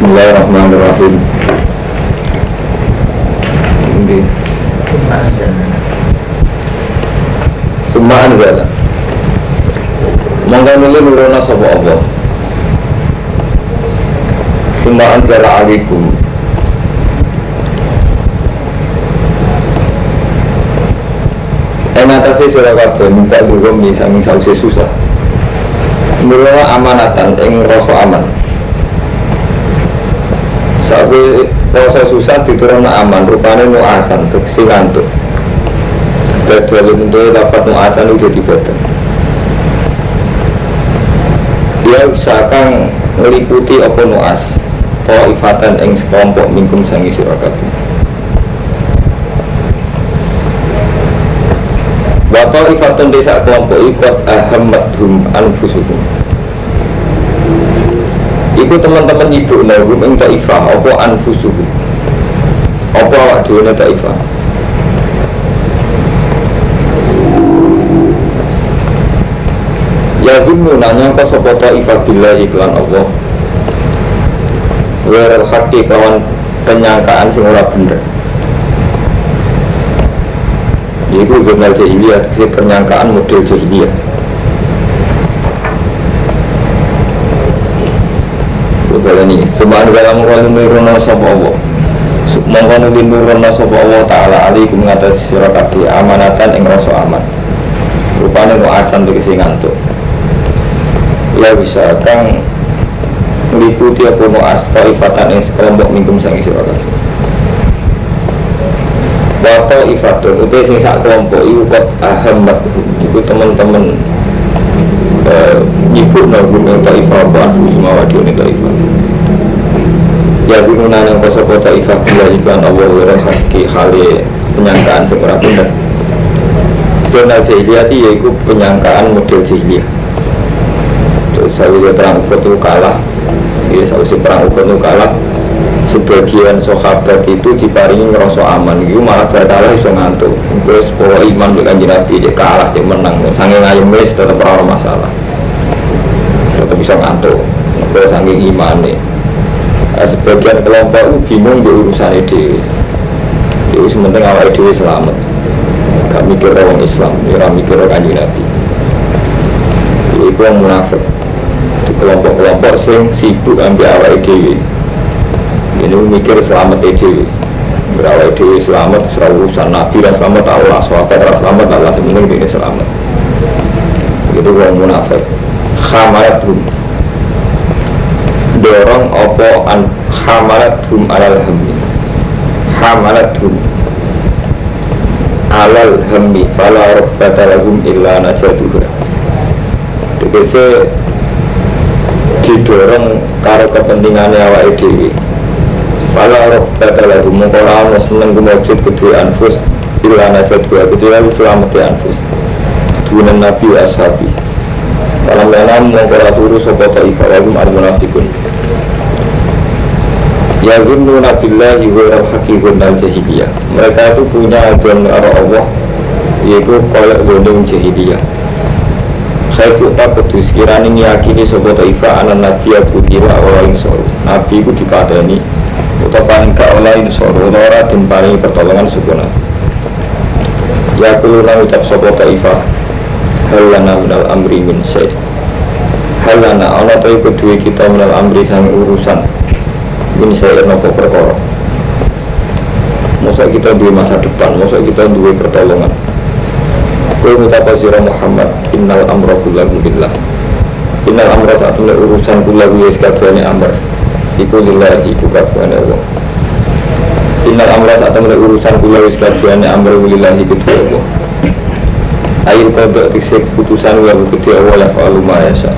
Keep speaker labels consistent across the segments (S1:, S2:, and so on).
S1: Bismillahirrahmanirrahim. Summa anzala. Monggo nuli nuruna sapa Allah. Summa anzala alaikum. Enatase sira kabeh minta durung misang sause susah. Nuruna amanatan ing rasa aman. Sabe rasa susah diturunno aman rupane nuasan tegese ngantuk. Dadi untuk dapat nuasan itu jadi badan. Dia usahakan ngeliputi apa nuas ta'ifatan ing sekelompok mingkum sangi sira kabeh. Wa ta'ifatun desa kelompok ikut ahammadhum anfusuhum. Iku teman-teman ibu lahum ing ta'ifah apa anfusuhum. Apa awak dhewe ta'ifah. Ya gimmu nanya kau sapa ta'ifah billahi kelan Allah. Werel haqi kawan penyangkaan sing ora bener. Iku jurnal jahiliyah, penyangkaan model jahiliyah. Ini subhanallah mongko nuruna sapa Allah. Mongko nuruna sapa Allah taala alaikum ngatasi sira kabeh amanatan ing rasa aman. Rupane asan tegese ngantuk. Ya bisa kang ngliputi apa nuas taifatan ing sekelompok mingkum sang sira kabeh. Wa taifatun uti sing sak kelompok iku kok ahammat iku teman-teman nyibuk nanggung yang ta'ifah apa anfusuma wa diuni ta'ifah. Ya bingunan yang kosopo ta'ifah bila iklan Allah wa haki hale penyangkaan sing ora bener. Jurnal jahiliyah yaiku penyangkaan model jahiliyah. Terus saya perang Uhud itu kalah. Ya sausé perang Uhud itu kalah. Sebagian sahabat itu diparingi ngerasa aman, itu malah berkalah iso ngantuk. Terus pola iman mbek Kanjeng Nabi dia kalah, dia menang. Saking ayem wis tetep ora masalah. Tetep iso ngantuk. Mergo saking imane. Sebagian kelompok itu bingung di urusane dhewe. Iku sing penting awake dhewe selamat. Gak mikir wong Islam, ora mikir Kanjeng Nabi. Iku wong munafik. Di kelompok-kelompok sing sibuk ambek awake dhewe. Ini mikir selamat dhewe. Berawal dhewe selamat, urusan Nabi ra selamat Allah, sahabat ra selamat Allah, sebenarnya dhewe selamat. Itu wong munafik. Khamarat hum. Dorong apa an khamarat hum alal hammi. Khamarat hum alal hammi fala rabbata lahum illa najatuha. Tegese didorong karo kepentingane awake dhewe. Fala rabbata lahum mongko ora ono seneng kumujud kedue anfus illa najatuha kecuali selamat anfus. Dunen Nabi wa ashabi. Dalam dalam mongko ora turu sapa ta'ifah wa hum al-munafiqun. Ya gunnuna billahi wa al-haqiqun al-jahiliyah. Mereka itu punya ajaran karo Allah yaiku koyo gone jahiliyah. Khaifu taqdu sekirane ngiyakini sapa ta'ifah anan nabi kutila wa insor. Nabi iku dipateni utawa paling gak oleh insor utawa ora den paringi pertolongan sapa nabi. Ya kuluna ucap sapa ta'ifah halana minal amri min syai. Halana ana ta iku duwe kita minal amri sang urusan min syai napa perkara. Mosok kita duwe masa depan, mosok kita duwe pertolongan. Kowe ngucap sira Muhammad innal amra kullahu billah. Innal amra satune urusan kullahu ya sakabehane amr. Iku lillahi iku kabehane Allah. Innal amra satune urusan kullahu ya sakabehane amr lillahi kedue Allah. Air kodok tisik keputusan wa bukti Allah ya fa'alu ma yasha.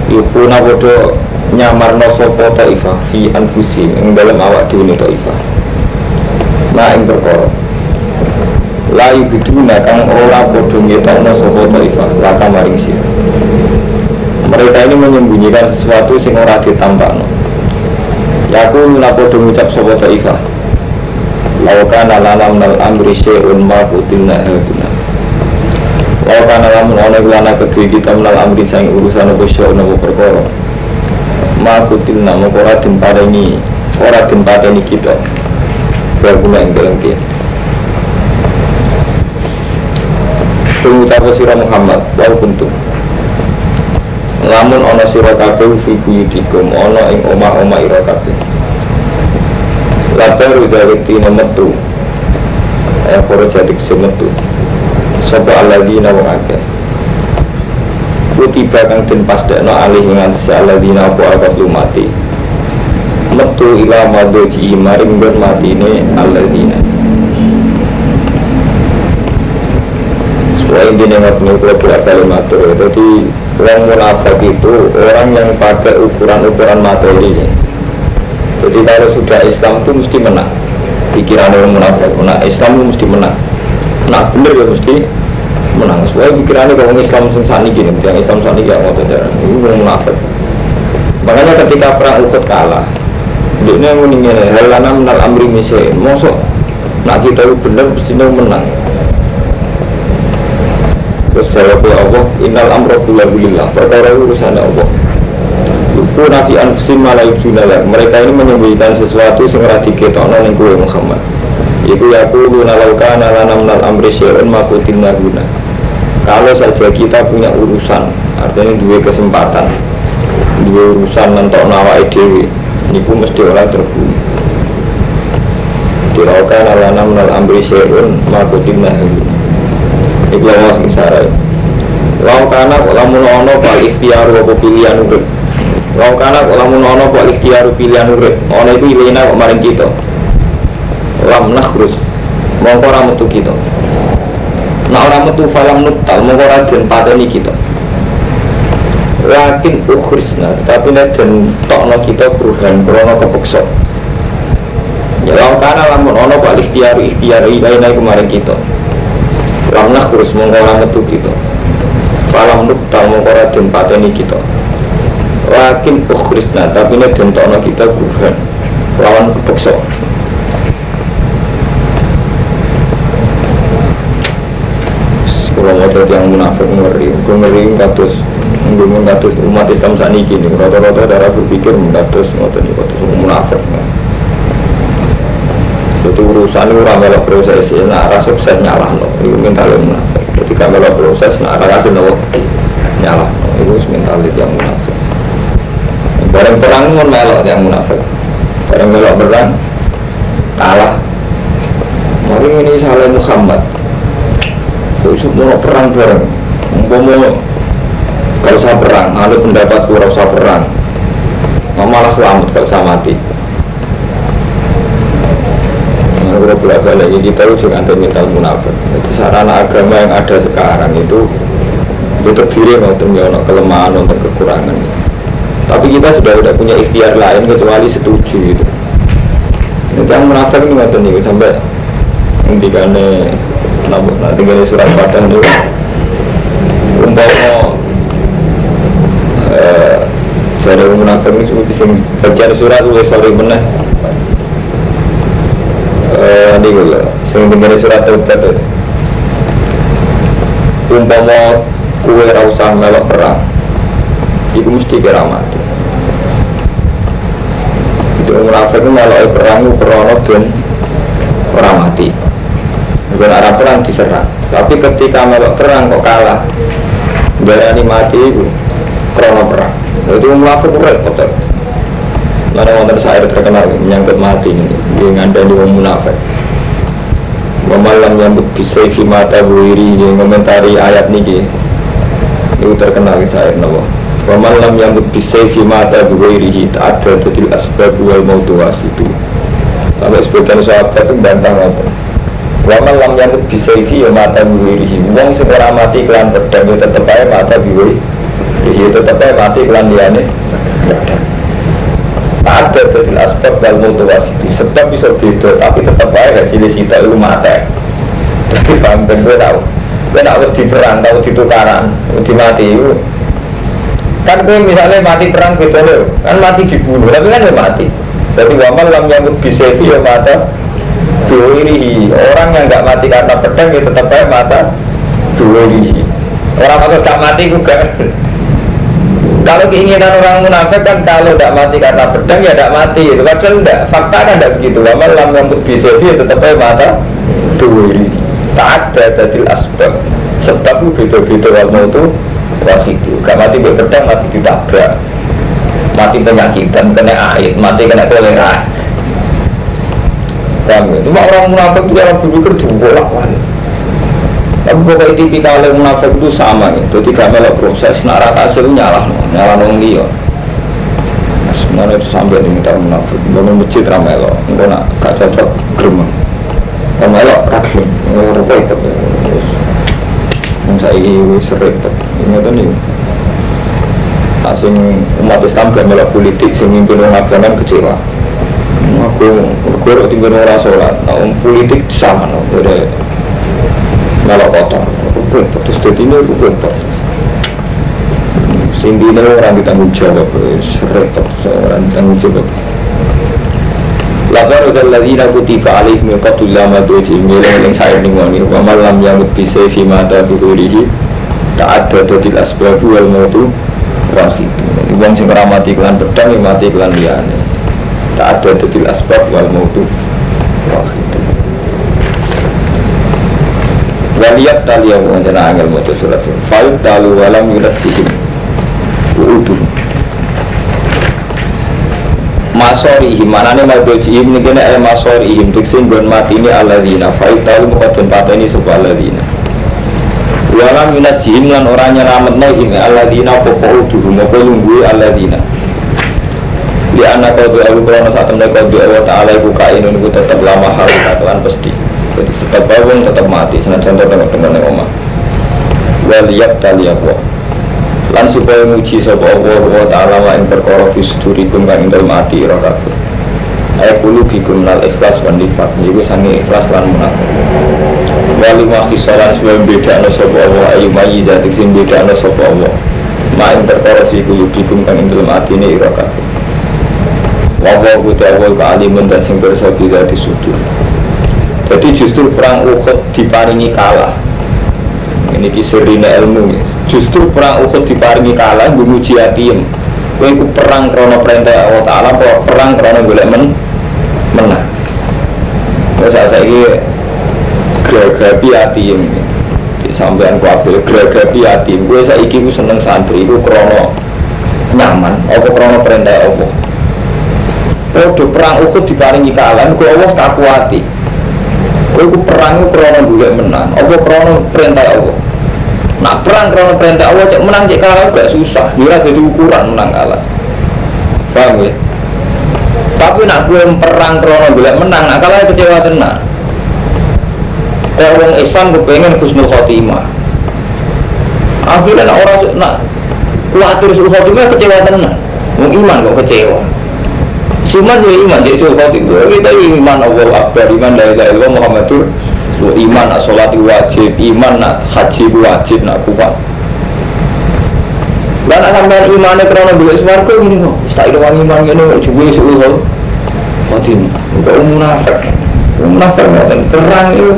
S1: Iku nabodo nyamarno sapa ta'ifah fi anfusi ing dalem awak dhewe ta'ifah. Ma ing perkara la yubiduna kang ora padha ngetokno sapa ta'ifah laka maring sira. Mereka ini menyembunyikan sesuatu sing ora ditampakno. Yaku padha ngucap sapa ta'ifah Law kana lana minal amri syai'un ma qutilna haduna. Law kana lamun ana lana kedue kita minal amri sang urusan apa syai'un apa perkara. Makutilna moko ora den paringi, ora den pateni kita. Berguna ing dalem kene. Tunggu sira Muhammad, lau kuntum. Lamun ana sira kabeh fi buyutikum ana ing omah-omah ira kabeh. Labaru zawetine metu. Ayo khoro jadik semetu. Sapa alladzina wong akeh. Kutiba kang den pasdekno alih ing atase alladzina apa alqatlu mati. Metu ila madji maring nggon matine alladzina. Soale intine ngoten kula bolak-balik matur. Dadi wong munafik itu orang yang pakai ukuran-ukuran materi. Jadi kalau sudah Islam itu mesti menang. Pikiran orang munafik, nah Islam itu mesti menang. Nah bener ya mesti menang. Soalnya pikirannya kalau orang Islam sing sakniki gini, yang Islam sakniki gak ngoten jarang. Itu wong munafik. Makanya ketika perang Uhud kalah, dekne muni ngene, halana minal amri misai. Mosok nak kita itu bener mesti menang. Terus jawab Allah, innal amra kullahu lillah. Perkara urusan Allah. Yukhfuna fi anfusihim ma la yubduna lak. Mereka ini menyembunyikan sesuatu sing ora diketokno ning kowe Muhammad. Iku yaquluna law kana lana minal amri syai'un ma qutilna huna. Kalau saja kita punya urusan, artinya duwe kesempatan, duwe urusan nentokno awake dhewe, niku mesti ora terbunuh. Law kana lana minal amri syai'un ma qutilna huna. Iku Allah sing sarai. Law kana lamun ana bal ikhtiar apa pilihan urip. Law kana lamun ana bal ikhtiar pilihan urip, ana iku ilena kok maring kita. Lam nakhrus mongko ora metu kita. Nek ora metu falam nutal mongko ora den pateni kita. Lakin ukhrisna, tetapi nek den tokno kita burhan krana kepeksa. Ya law kana lamun ana bal ikhtiar ikhtiar ilena iku maring kita. Lam nakhrus mongko ora metu kita. Falam nuktal mongko ora den pateni kita. Lakin ukhrisna, tapi nek den tokno kita burhan lawan kepeksa. Kalau mau jadi yang munafik ngeri, ngeri kados ngomong kados umat Islam sakniki niku rata-rata cara berpikir kados ngoten niku kados munafik. Jadi urusan ora melok proses, nek ora sukses nyalahno, niku mental munafik. Ketika melok proses nek ora kasil nopo nyalahno, iku wis mental yang munafik. Bareng perang mun melok yang munafik. Bareng melok perang kalah. Mari ini salah Muhammad. Terus mau perang bareng, umpama gak usah perang, anut pendapat ora usah perang, malah selamat gak usah mati. Nah, kalau bolak-balik kita itu jangan mental munafik. Jadi sarana agama yang ada sekarang itu terdiri untuk kelemahan, untuk kekurangan. Tapi kita sudah tidak punya ikhtiar lain kecuali setuju gitu. Yang munafik ini ngoten niku sampai ngendikane nanti gini surat Padang itu umpama jare munafik ini sing bagian surat wis sore meneh niku lho sing tengene surat Taubat umpama kowe ora usah melok perang iku mesti kira mati. Itu munafik melok perang krana ben ora mati. Bukan arah perang diserang, tapi ketika melok perang kok kalah, darani mati itu krana perang. Itu munafik repot. Lalu wonten syair terkenal menyangkut mati ini, dia ngandani wong munafik. Wa malam yambut bisayfi mata buiri, dia ngomentari ayat niki. Itu terkenal syair napa. Wa malam yambut bisayfi mata buiri ta'addadatil asbab wal mautu wahidu. Sampai sebagian sahabat itu bantah ngoten. Wa lam yamut bisayfi ya mata biwirihi. Wong sing ora mati kelan pedang ya tetep ae mata biwirihi, tetep ae mati kelan liyane pedang. Ada dadi asbab wal mautu wahidu. Sebab bisa beda tapi tetep ae hasil sita iku mate. Dadi paham ben kowe tau. Kowe nek wedi perang tau ditukaran, wedi mati iku. Kan kowe misalnya mati perang beda lho, kan mati dibunuh tapi kan ya mati. Dadi wa lam yamut bisayfi ya mata biwirihi. Orang yang nggak mati karena pedang ya tetap aja mata biwirihi. Orang harus gak mati juga. Kalau keinginan orang munafik kan kalau tidak mati karena pedang ya tidak mati itu. Padahal tidak, fakta kan tidak begitu. Lama lam yang bisa dia tetap aja mata dua. Tak ada dadil asbab. Sebab itu beda-beda wal itu wahidu. Gak mati berpedang, mati ditabrak, mati penyakitan, kena air, mati kena kolera. Paham ya? Cuma orang munafik itu cara berpikir dibolak-balik. Tapi pokoknya tipikal munafik itu sama ya. Jadi gak melok proses, nak rata hasil nyalah nong liya. Sebenarnya itu sampai diminta munafik. Bangun masjid ramelok, engko nak gak cocok gremeng. Ramelok ra gelem, repot. Terus wong saiki wis repot. Ngoten niku. Asing umat Islam gak melok politik sing mimpin wong abangan kecewa. Aku mergo tinggal ora salat, nah politik sama no, beda melok kotor. Terus dadi ini repot. Sing dine ora ditanggung jawab, repot ora ditanggung jawab. Laqad alladzina kutiba alaihim qatlu ma tu'ti milan sair ning ngene wa man lam yamut bi sayfi ma ta'budihi ta'addadatil asbab wal mautu wahid. Wong sing ora mati kelan pedang ya mati kelan liyane. Ta'addadatil asbab wal mautu wahid. Waliyat taliya wa jana angel maca surat fa'il talu wa lam yulatsihim uduh masorihim manane madojihim ini kena masorihim diksin gon matini alladzina fa'il talu muqaddam pateni sapa alladzina walam yunajihim lan ora nyelametno ing alladzina apa uduh apa lungguhe alladzina li anna qadu al-Qur'an satemene qadu Allah taala iku kainun iku tetep lama harukat lan pasti. Jadi tetap wong tetap mati senajan teman-teman ning omah. Wal yabtali apa lan supaya muji sapa Allah taala wa ing perkara fisdurikum kang ing dalem ati ira kabeh. Ay qulubikum lal ikhlas wan nifaq iku sange ikhlas lan munafik. Wali ma khisalan supaya bedakno sapa Allah ayu mayizat sing bedakno sapa Allah. Ma ing perkara fi qulubikum kang ing dalem atine ira kabeh. Wa wa ta'ala alimun dan sing pirsa di sudur. Jadi justru perang Uhud diparingi kalah. Ini kisirine ilmu ya. Justru perang Uhud diparingi kalah nggo muji atiem. Kowe iku perang krana perintah Allah Taala apa perang krana golek menang. Wes saiki gregapi atiem. Di sampean kuwi gregapi atiem. Kowe saiki ku seneng santri iku krana nyaman apa krana perintah Allah. Padha perang Uhud diparingi kalah kok Allah tak kuati. Kowe iku perang krana golek menang apa krana perintah Allah. Nak perang krana perintah Allah cek menang cek kalah gak susah, ora dadi ukuran menang kalah. Paham ya? Tapi nak kowe perang krana golek menang, nak kalah kecewa tenan. Kaya wong Islam kepengin husnul khotimah. Akhirnya nak ora nak kuwatir husnul khotimah kecewa tenan. Wong iman kok kecewa. Cuman ya iman, jadi khotimah kita iman Allah Akbar, iman la ilaha illallah Muhammadur iman nak sholat wajib, iman nak haji wajib, nak kuat. Lah nak sampean imane krana golek swarga ngene kok. Wis tak ilang iman ngene kok jebule suul khotimah. Kok munafik. Munafik ngoten perang itu.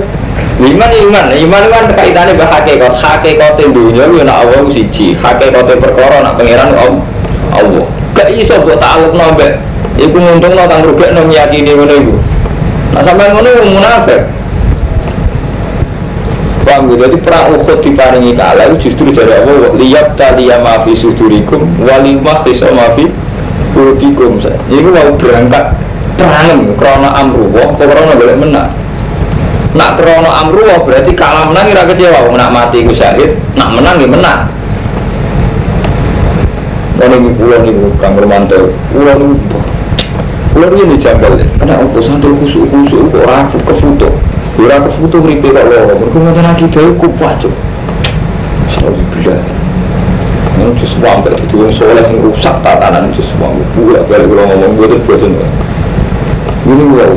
S1: Iman iman, iman kan kaitane mbek hakikat. Hakikate dunya yo nak Allah siji, hakikate perkara nak pangeran Allah. Gak iso mbok taklukno mbek iku nguntungno kang rugekno meyakini ngono iku. Nah sampean ngono wong munafik. Paham gitu? Jadi perang Uhud diparingi kalah justru dari Allah liyab taliya ma fi sudurikum wa lima ma fi qulubikum. Iku mau berangkat perang krana amruwah, krana golek menang. Nak krana amruwah berarti kalah menang ora kecewa, nak mati iku syahid, nak menang ya menang. Ngono iki kula niku Kang Romanto, kula niku kula ini janggal ya, kena apa santri khusuk-khusuk kok ora kefoto. Ora kefoto ngripe kok loro. Mergo ngoten akidah iku kuwacut. Astagfirullah. Ngono wis sampe dadi wong saleh sing rusak tatanan wis sampe kula balik kula ngomong mboten bosen. Ini wae.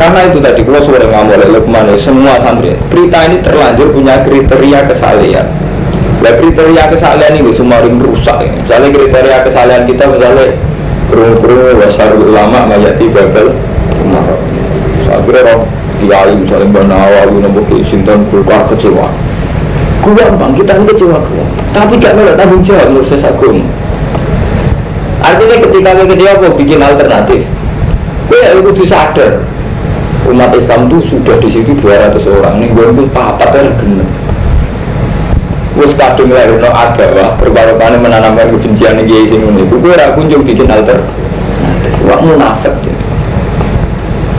S1: Karena itu tadi kula sore ngamuk lek Lukman semua santri. Berita ini terlanjur punya kriteria kesalehan. Lah kriteria kesalehan ini semua rusak ya. Misalnya kriteria kesalehan kita misalnya kurung-kurung wasarul ulama mayati babel umar. Saya kira roh kiai misalnya Mbah Nawawi nopo ki sinten kulkar kecewa. Kuwi bang kita ini kecewa kuwi. Tapi gak melok tanggung jawab proses agama. Artinya ketika kowe kecewa kok bikin alternatif. Kowe ya kudu sadar. Umat Islam itu sudah di situ 200 orang. Ning nggon pun papat ya genep. Wis kadung lahirno adalah perbarokane menanamkan kebencian ning kiai sing ngene iku kowe ora kunjung bikin alternatif. Wah munafik.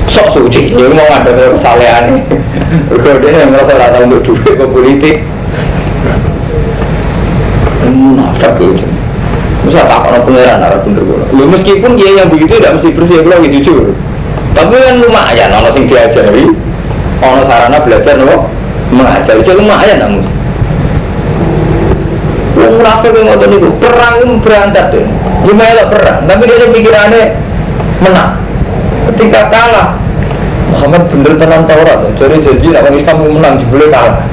S1: Sok suci, dia mau ngadep kesalehan. Mergo dia ngerasa ora tau untuk duit ke politik. Munafik itu. Masa tak ono pangeran ora bener kula. Lho meskipun kiai yang begitu tidak mesti bersih kula nggih jujur. Tapi kan lumayan ono sing diajari, ono sarana belajar nopo mengajari. Jadi lumayan namun. Wong munafik ngoten niku, perang berantak deh. Dia melok perang, tapi dia pikirannya menang. Ketika kalah, Muhammad bener tenan Taurat. Jadi janji nek wong Islam menang jebule kalah.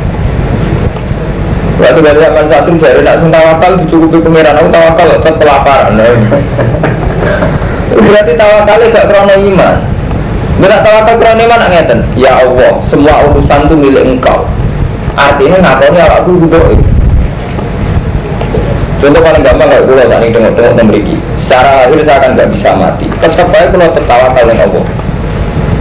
S1: Waktu dari zaman satu jare nek sing tawakal dicukupi pangeran, aku tawakal tetep kelaparan. Berarti tawakalnya gak krono iman. Nek tawakal krono iman ngeten, ya Allah, semua urusan itu milik Engkau. Artinya ngakoni awakku kudu. Contoh paling gampang kalau kula saat ini tengok-tengok mriki. Secara lahir saya akan nggak bisa mati. Tetap baik kalau tertawakal dengan Allah.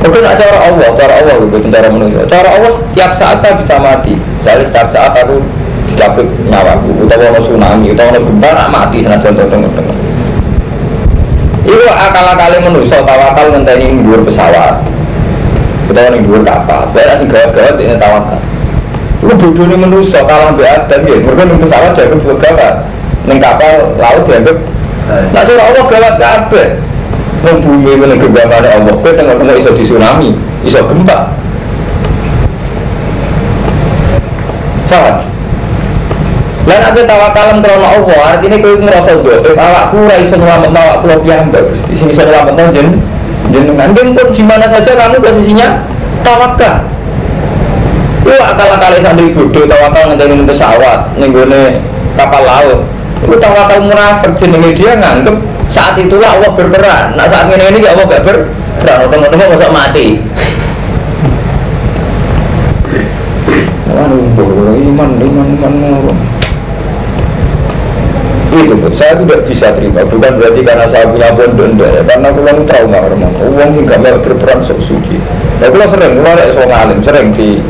S1: Mungkin cara Allah bukan cara manusia. Cara Allah setiap saat saya bisa mati. Misalnya setiap saat aku dicabut nyawaku, utawa ono tsunami, utawa ono gempa, nak mati senajan tengok-tengok. Iku akal-akale manusia tawakal ngenteni dhuwur pesawat. Utawa ning dhuwur kapal. Bae sing gawat-gawat dene tawakal. Iku bodhone manusia kalah mbek Adam nggih. Mergo ning pesawat dianggap gawat. Ning kapal laut dianggap. Nah cara Allah gawat kabeh. Nang bumi meneng genggamane Allah, kowe tengok-tengok iso di tsunami, iso gempa. Paham? Lah nek tawakalan krono Allah, artine kowe ngrasa ndhote awakku ora iso nyelametno awakku piyambak, Gusti. Sing iso nyelametno jenengan. Pun di mana saja kamu posisinya tawakal. Iku akal-akale santri bodoh tawakal ngenteni pesawat ning gone kapal laut. Iku tawakal munafik jenenge dia nganggep saat itulah Allah berperan. Nah saat ini ya Allah gak berperan, otomatis mosok mati. Wah, iman. Itu saya tidak bisa terima. Bukan berarti karena saya punya pondok ya, karena aku trauma hormat. Uang sing gak berperan sok suci. Nah, aku sering, aku arek sok ngalim, sering di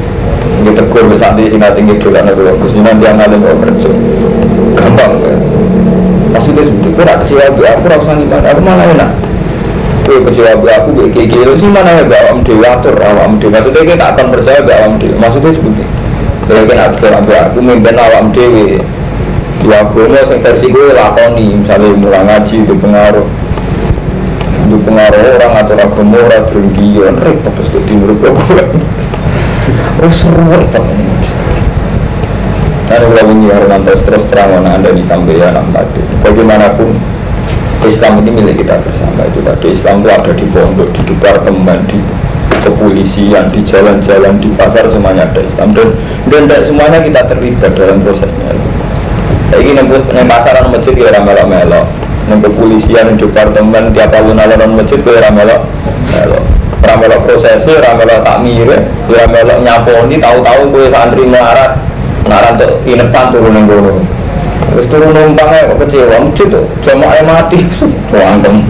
S1: ditegur ke santri sing tinggi dolan aku. Gus nanti yang ngalim kok berjo. Gampang kan. Maksudnya seperti itu, aku kecewa be aku ora usah ngiman, aku malah enak. Kowe kecewa be aku be iki lho sing mana ya awakmu dhewe atur awakmu dhewe. Maksudnya kita akan percaya be awakmu dhewe. Maksudnya seperti itu. Kalau kena kecewa be aku mimpin awakmu dhewe. Ya agama sing versi kowe lakoni, misalnya mulang ngaji itu pengaruh. Itu pengaruh orang atau agama ora drengki yo repot terus dinurut kowe. Wis ruwet to. Karena kalau ini orang terus terang Anda di sampeyan anak bagaimanapun Islam ini milik kita bersama. Itu tadi Islam itu ada di pondok, di departemen, di kepolisian, di jalan-jalan, di pasar, semuanya ada Islam dan tidak semuanya kita terlibat dalam prosesnya. Ini neng pasaran masjid ya melok-melok, neng kepolisian, di departemen, tiap alun-alun masjid ya melok-melok, melok prosesi, melok takmir, ya melok nyaponi, tahu-tahu kowe santri melarat. Naran tuh inepan turun nang kono. Wis turun numpangnya kok kecewa, masjid tuh jamaah mati. Wangkem.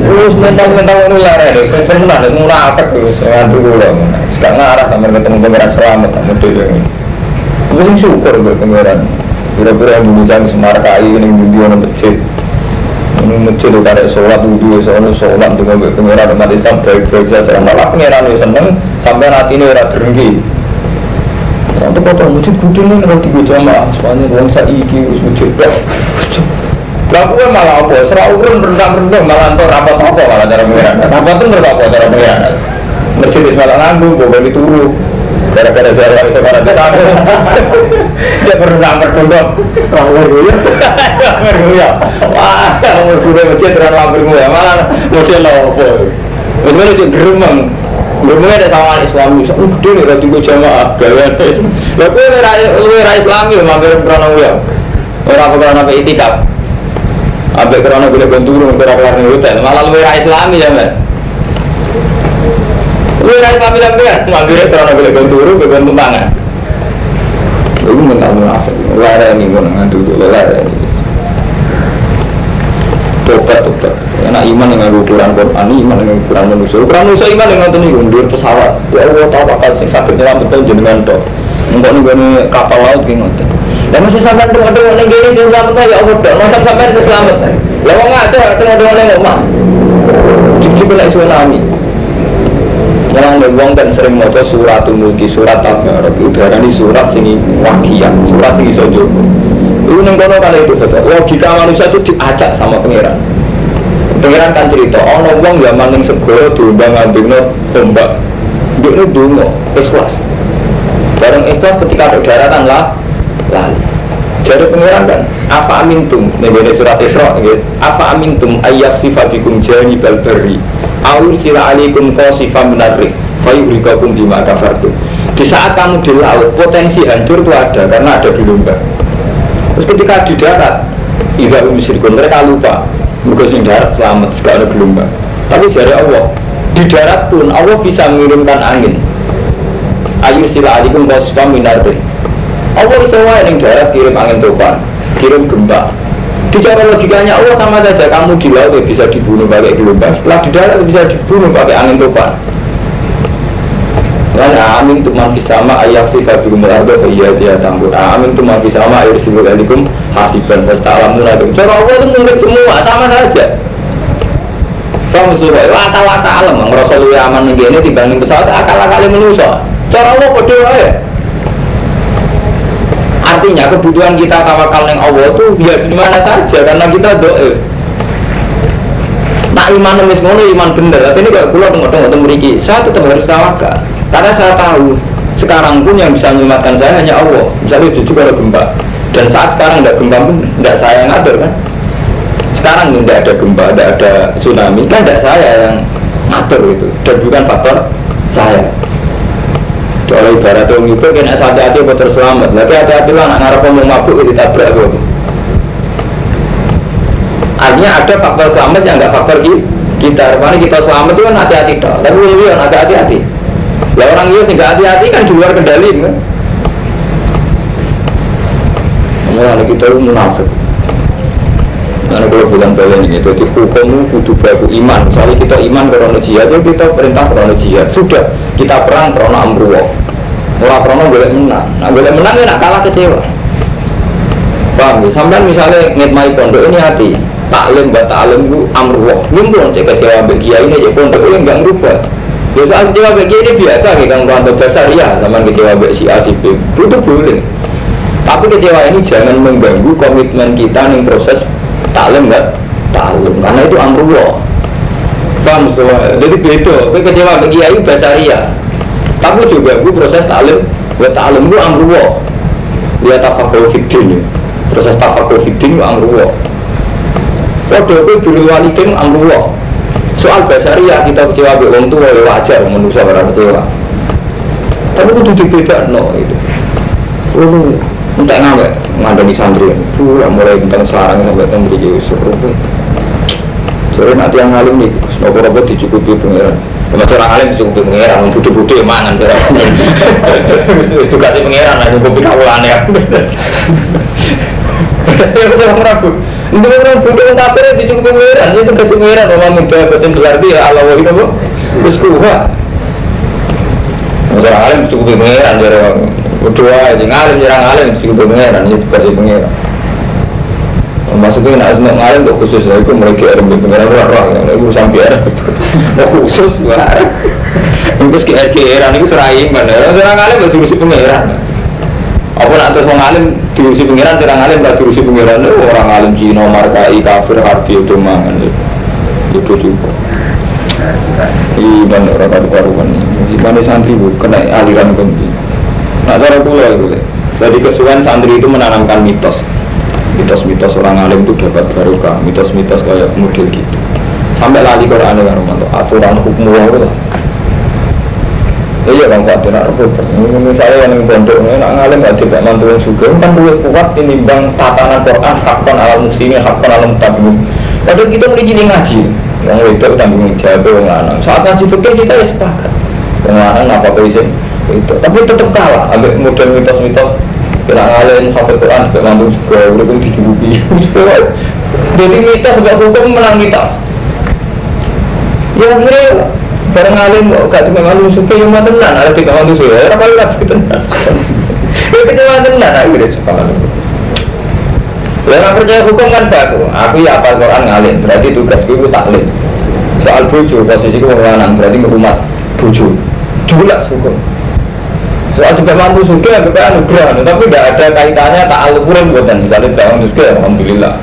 S1: Wis mental-mental ngono lare lho, sing tenan munafik wis ngantuk kula. Gak ngarah sampe ketemu pangeran selamat model ini. Wis syukur kok pangeran. Pira-pira Indonesia Semarkai ning ndi ono masjid. Ini masjid kok arek salat wudu wis ono salat dengan pangeran umat Islam baik-baik saja. Malah pangeran wis seneng sampe atine ora drengki. Untuk foto masjid gede nih kalau tiga jamaah, soalnya uang saiki wis masjid. Lah kowe malah apa? Ora urun rendang-rendang malah entuk rapat apa malah cara pengiran. Rapat itu terus apa cara pengiran? Masjid wis malah nganggo, bobone turu. Gara-gara saya iso ora aku. Saya rendang-rendang. Ora guyu. Ora. Wah, ora masjid ora lampir ya malah model opo. Bener cek gremeng. Bermula ada sama Islami, udah nih ratu gue jamaah, gawean. Lah kowe ora Islami mampir krono ya. Ora krono apa itikaf. Ambek krono golek bantu ora kelar ning hotel, malah luwe ora Islami ya, Mas. Luwe ora Islami sampean, mampir krono golek bantu golek pangan. Iku mental munafik. Lara ini ngono ngantuk lara. Tobat tobat. Enak iman dengan ukuran Quran, iman dengan ukuran manusia. Ukuran manusia iman dengan ngoten niku ndur pesawat. Ya Allah tawakal sing saged nyelametno jenengan tok. Engko niku kapal laut ki ngoten. Lah mesti sampean tengok-tengok ning kene sing selamat ya Allah tok. Masa sampean sing selamat. Lah wong ngajar tengok-tengok ning omah. Jujur kena tsunami. Orang wong kan sering maca suratul Mulki, surat Tabarok. Itu diarani surat sing waqiah, surat sing iso jogo. Itu ning kono kan itu betul. Logika manusia itu diacak sama pangeran. Pangeran kan cerita, ana wong zaman ning segara diundang ngambingno ombak. Ndekne donga ikhlas. Bareng ikhlas ketika ada daratan lah lali. Jadi pangeran kan, apa amintum? Ning surat Isra nggih, apa amintum ayyakhsifa bikum janibal barri awur sila alaikum qasifam minarrih fayuhrikakum bima kafartum. Di saat kamu di laut, potensi hancur itu ada karena ada gelombang. Terus ketika di darat, idza hum musyrikun, mereka lupa. Mergo sing darat selamat, gak ada gelombang. Tapi jare Allah, di darat pun Allah bisa mengirimkan angin. Ayu sila alaikum qasifam minarrih. Allah iso wae ning darat kirim angin topan, kirim gempa. Di cara logikanya Allah sama saja, kamu di laut ya bisa dibunuh pakai gelombang, setelah di darat bisa dibunuh pakai angin topan. Lan amin tu man fisama ayakhsifa bikum al-ardha fa hiya tambur. Amin tu man fisama ayursilu alaikum hasiban fasta'lamuna. Cara Allah itu mungkin semua sama saja. Paham surah, akal-akal alam ngrasa luwih aman ning kene dibanding pesawat akal-akale manusa. Cara Allah padha wae. Artinya kebutuhan kita tawakal yang Allah itu ya di mana saja karena kita doa. Nah iman wis ngono iman bener. Tapi ini kalau kula tengok-tengok mriki, saya tetap harus tawakal. Karena saya tahu sekarang pun yang bisa menyelamatkan saya hanya Allah. Misalnya jujur kalau gempa. Dan saat sekarang tidak gempa pun tidak saya yang ngatur kan. Sekarang tidak ada gempa, tidak ada tsunami, kan tidak saya yang ngatur itu. Dan bukan faktor saya. Oleh ibarat orang itu kena hati-hati apa terselamat. Tapi hati-hati lah nak ngarep ngomong mabuk ditabrak apa. Artinya ada faktor selamat yang enggak faktor kita. Rupanya kita selamat itu kan hati-hati toh. Tapi orang iya agak hati-hati. Lah orang iya sing enggak hati-hati kan di luar kendali kan. Mulane kita itu munafik. Karena kalau bulan balen ini, jadi hukummu kudu baku iman. Misalnya kita iman karena jihad, ya kita perintah karena jihad. Sudah, kita perang karena amruwa. Ora karena boleh menang. Nah, boleh menang ya nak kalah kecewa. Paham ya? Sampai misalnya ngitmai pondok ini hati, taklim ba taklim ku amruwa. Nyumpun cek kecewa mbek kiai ini cek pondok ini enggak ngrubah. Ya soal kecewa mbek kiai ini biasa kayak Kang Pranto dasar ya, sampean kecewa mbek si A si B. Itu boleh. Tapi kecewa ini jangan mengganggu komitmen kita ning proses taklim enggak? Taklim, karena itu amrullah. Paham semua? Jadi beda, kowe kecewa mbek kiai basaria. Tapi juga gue proses taklim, buat taklim gue amrullah. Dia tafakuh fiddin. Proses tafakuh fiddin amrullah. Padha kowe birrul walidain amrullah. Soal basaria kita kecewa mbek wong tuwa ya wajar manusa ora kecewa. Tapi kudu dibedakno itu. Oh, entek ngawek ngandani santri. Puh, mulai tentang sarang sampai teng mriki wis seru. Sore nanti yang alim nih, nopo-nopo dicukupi pangeran. Macam orang alim dicukupi pangeran, wong bodho-bodho ya mangan kira. Wis dikasih pangeran lah nyukupi kawulane. Ya wis ora ragu. Untuk orang bodoh yang kafir dicukupi pangeran, itu kasih pangeran wa muda batin berarti ya Allah wa apa? Wis kuha. Orang alim dicukupi pangeran jare bodoh aja ngalim jarang ngalim dicukupi pangeran, itu kasih pangeran. Maksudnya nak seneng ngalim kok khusus ya, itu mereka ada pengiran roh, ya, itu urusan biar oh khusus, wah itu GR-GR, itu serai iman, orang ngalim gak diurusi pengiran. Apa nak terus ngalim diurusi pengiran, serang ngalim gak diurusi pengiran, orang ngalim Cina, markai, kafir, harbi, itu mangan itu juga iman orang karu-karuan iman santri bu, kena aliran kunti. Nah cara pula itu, jadi kesuwen santri itu menanamkan mitos. Mitos-mitos orang alim itu dapat barokah, mitos-mitos kayak model gitu. Sampai lali Quran kan Romanto, aturan hukum Allah. Iya bang Fatir, nak repot. Misalnya yang pondok ini, nak ngalim gak tidak mantuin juga, kan lebih kuat tinimbang tatanan Quran, hakon alam muslimin, hakon alam tabi'in. Padahal kita mulai cilik ngaji, wong wedok tanggung jawab wong lanang. Saat ngaji fikih kita ya sepakat, wong lanang apa isin itu, tapi tetap kalah ambek model mitos-mitos. Kena ngalim hafal Quran sampai mantu juga, udah pun dicukupi. Jadi mitos sebab hukum menang mitos. Ya akhirnya bareng alim kok gak cuma malu suka yang mah tenan, ada tiga malu suka, orang paling rapi tenan. Ya kecewa tenan, akhirnya suka malu. Lah percaya hukum kan baku. Aku ya hafal Quran ngalim, berarti tugasku itu taklim. Soal bojo, posisiku wong lanang, berarti ngrumat bojo. Jelas hukum. Soal juga mampu suka, juga anugerah, tapi tidak ada kaitannya tak alukuran buatan. Misalnya bangun suka, alhamdulillah.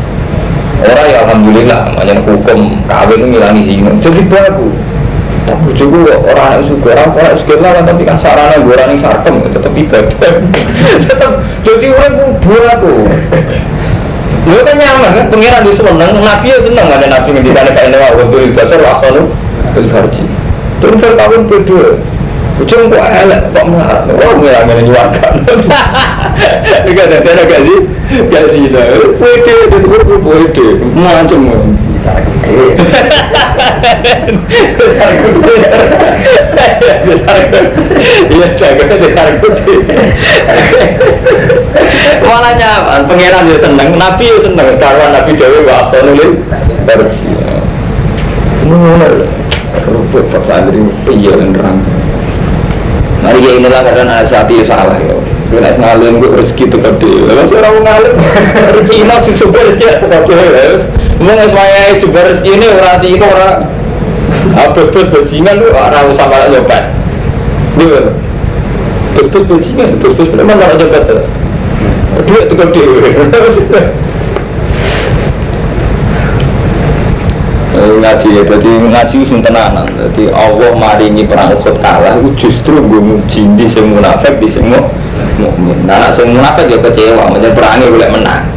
S1: Orang ya alhamdulillah, makanya hukum kawin itu ngilangi zina. Jadi baku. Tapi bojoku orang anak suka, orang suka lah, tapi kan sarana gue orang yang sarkem, tetap ibadah. Tetap jadi orang baku. Lu kan nyaman kan, pengiran dia seneng, nabi ya seneng, ada nabi ngendikane Pak Enewa, waktu basar wasanu bil farji. Terus kawin berdua. Ujung kok elek, kok melarat. Wah, ngilangin nyuwarga. Enggak ada gak sih? Gak sih itu. Pede, pede, macem. Bisa gede. Besar gede. Besar gede. Iya, besar gede. Malah nyaman, pangeran ya seneng, nabi ya seneng. Sekarang nabi dewe wasanu lil farji. Ngono lho. Ruput paksaan dari piye nerang. Mari ya inilah karena nasihati salah ya. Kowe nek ngalim kok rezeki teko dhewe. Lah ora wong ngalim rezeki sing sumber rezeki teko dhewe. Wong wis wayahe jembar rezekine ora cina ora abot bajingan lu ora usah malah nyobat. Lho. Betul bajingan, betul memang malah nyobat. Duit teko dhewe. Ngaji ya, jadi ngaji sing tenanan. Jadi Allah maringi perang Uhud kalah itu justru nggo nguji sing munafik di sing mukmin. Nah, nek sing munafik ya kecewa, menjen perange golek menang.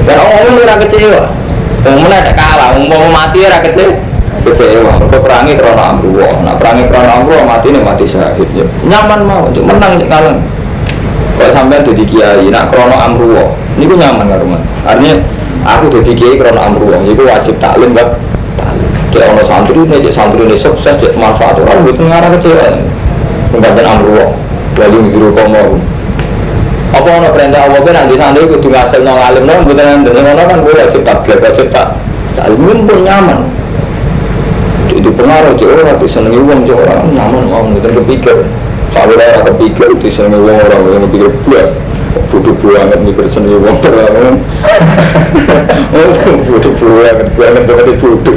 S1: Dan wong ora kecewa. Wong menang tak kalah, wong mau mati ora kecewa. Kecewa, mergo perange krana amruwa. Nah, perange krana amruwa matine mati syahid ya. Nyaman mau, menang cek kalah. Kok sampean dadi kiai nak krana amruwa, niku nyaman karo man. Artinya aku dadi kiai krana amruwa, iku wajib taklim, Mbak. Cek ono santri ini, cek santri ini sukses, cek manfaat orang itu ngarah kecewa. Pembantuan amruwa, wali ngiru komo. Apa ono perintah Allah kan nanti santri kudu ngasil nang alim nang mboten enten ngono kan kowe wajib tabligh, wajib tak taklim pun nyaman. Cek itu pengaruh cek ora disenengi wong cek ora nyaman mau mboten kepikir. Sakwise ora kepikir disenengi wong ora mikir blas. Bodoh banget mikir senengi wong ora. Oh, bodoh banget, banget banget bodoh.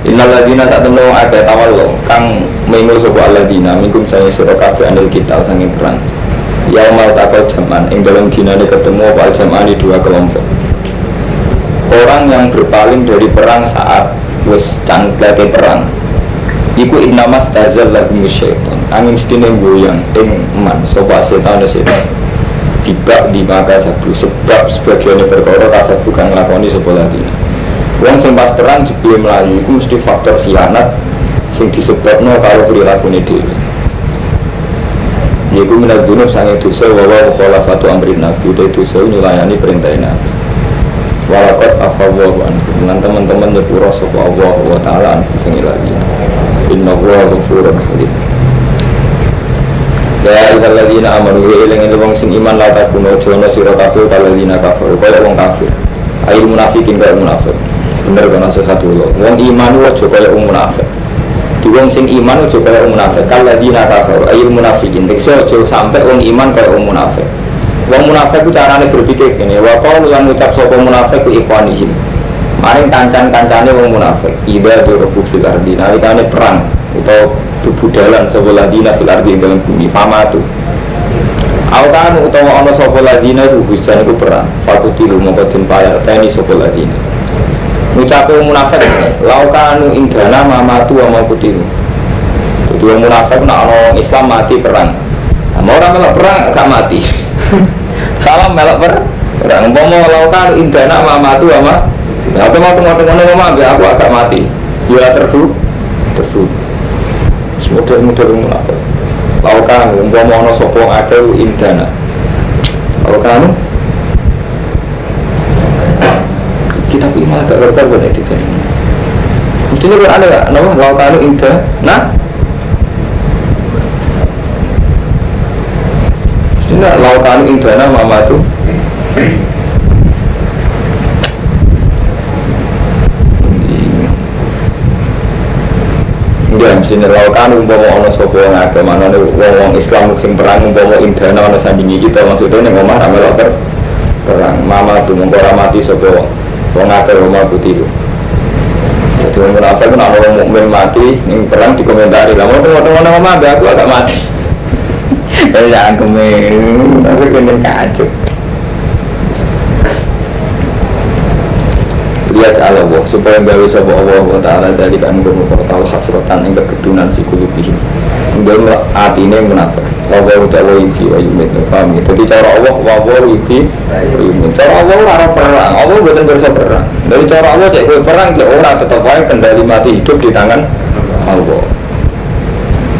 S1: Innal ladzina ta'tanu ada tawallu kang mengu sapa alladzina minkum sange sira kabeh anil kita sange perang. Yaumal taqal jaman ing dalem dinane ketemu apa jamani dua kelompok. Orang yang berpaling dari perang saat wis cangklete perang. Iku innamas tazal lahum syaitan. Angin mestine goyang ing man sapa setan setan. Dibak di maka sabu sebab sebagian perkara kasabu kang nglakoni sapa ladzina. Wong sing pas perang jebule mlayu iku mesti faktor khianat sing disebabno karo prilakune dhewe. Yaiku minadz-dzunub sange dosa wa wa mukhalafatu amrin nabi, dosa nyulayani perintah Nabi. Walaqad afallahu ankum lan teman-teman nyepuro sapa Allah wa taala ankum sing lagi. Innahu ghafurur halim. Ya ayyuhalladzina amanu ya eling wong sing iman la takunu aja sira kabeh kaladzina kafaru kaya wong kafir. Ayo munafikin kaya munafik. Bener kan nasihat kula. Wong iman aja kaya wong munafik. Di wong sing iman aja kaya wong munafik. Kaladzina kafaru ayo munafikin. Tekse aja sampe wong iman kaya wong munafik. Wong munafik ku carane berpikir ngene, wa qalu lan ngucap sapa munafik ku ikhwanihim. Maring kancan-kancane wong munafik, idza durabu fil ardi nalikane perang utawa bubudalan sapa ladina fil ardi ing dalem bumi famatu. Awkanu utawa ana sapa ladina iku hujan iku perang, fakutilu mongko den payar teni sapa ladina. Ngucape wong munafik, laukanu indana mamatu wa maqutilu. Dadi wong munafik nek ana wong Islam mati perang. Nah, ora melok perang gak mati. Salam melok perang. Umpama laukanu indana mamatu wa ma. Ya aku mau tengok-tengok ngomong ambek aku agak mati. Ya terbu. Model-model munafik. Laukan umpama ana sapa akeh indana. Laukan kita pilih malah gak gertar buat etika. Mestinya Quran ada gak? Nama laukanu indana. Mestinya laukanu indana mama itu. Ya mesti neraukan umpama ana sapa wong akeh manane wong-wong Islam sing perang umpama indana ana sandingi kita maksudnya ning omah ra melok perang. Mama tu mongko ora mati sapa wong akeh omah putih itu. Jadi wong munafik nek ana wong mukmin mati ning perang dikomentari, "Lah ngono-ngono omah mbek aku agak mati." Ya angkeme, tapi kene kacau. Lihat Allah supaya gawe sapa Allah taala dari kan ngono taala hasratan ing kegedunan fi kulubihim. Nggon atine munafik. Allah ta'ala yufi wa yumit paham ya. Dadi cara Allah wa wa yufi wa yumit. Cara Allah ora ora perang, Allah mboten kersa perang. Dari cara Allah cek kowe perang cek ora tetep wae kendali mati hidup di tangan Allah.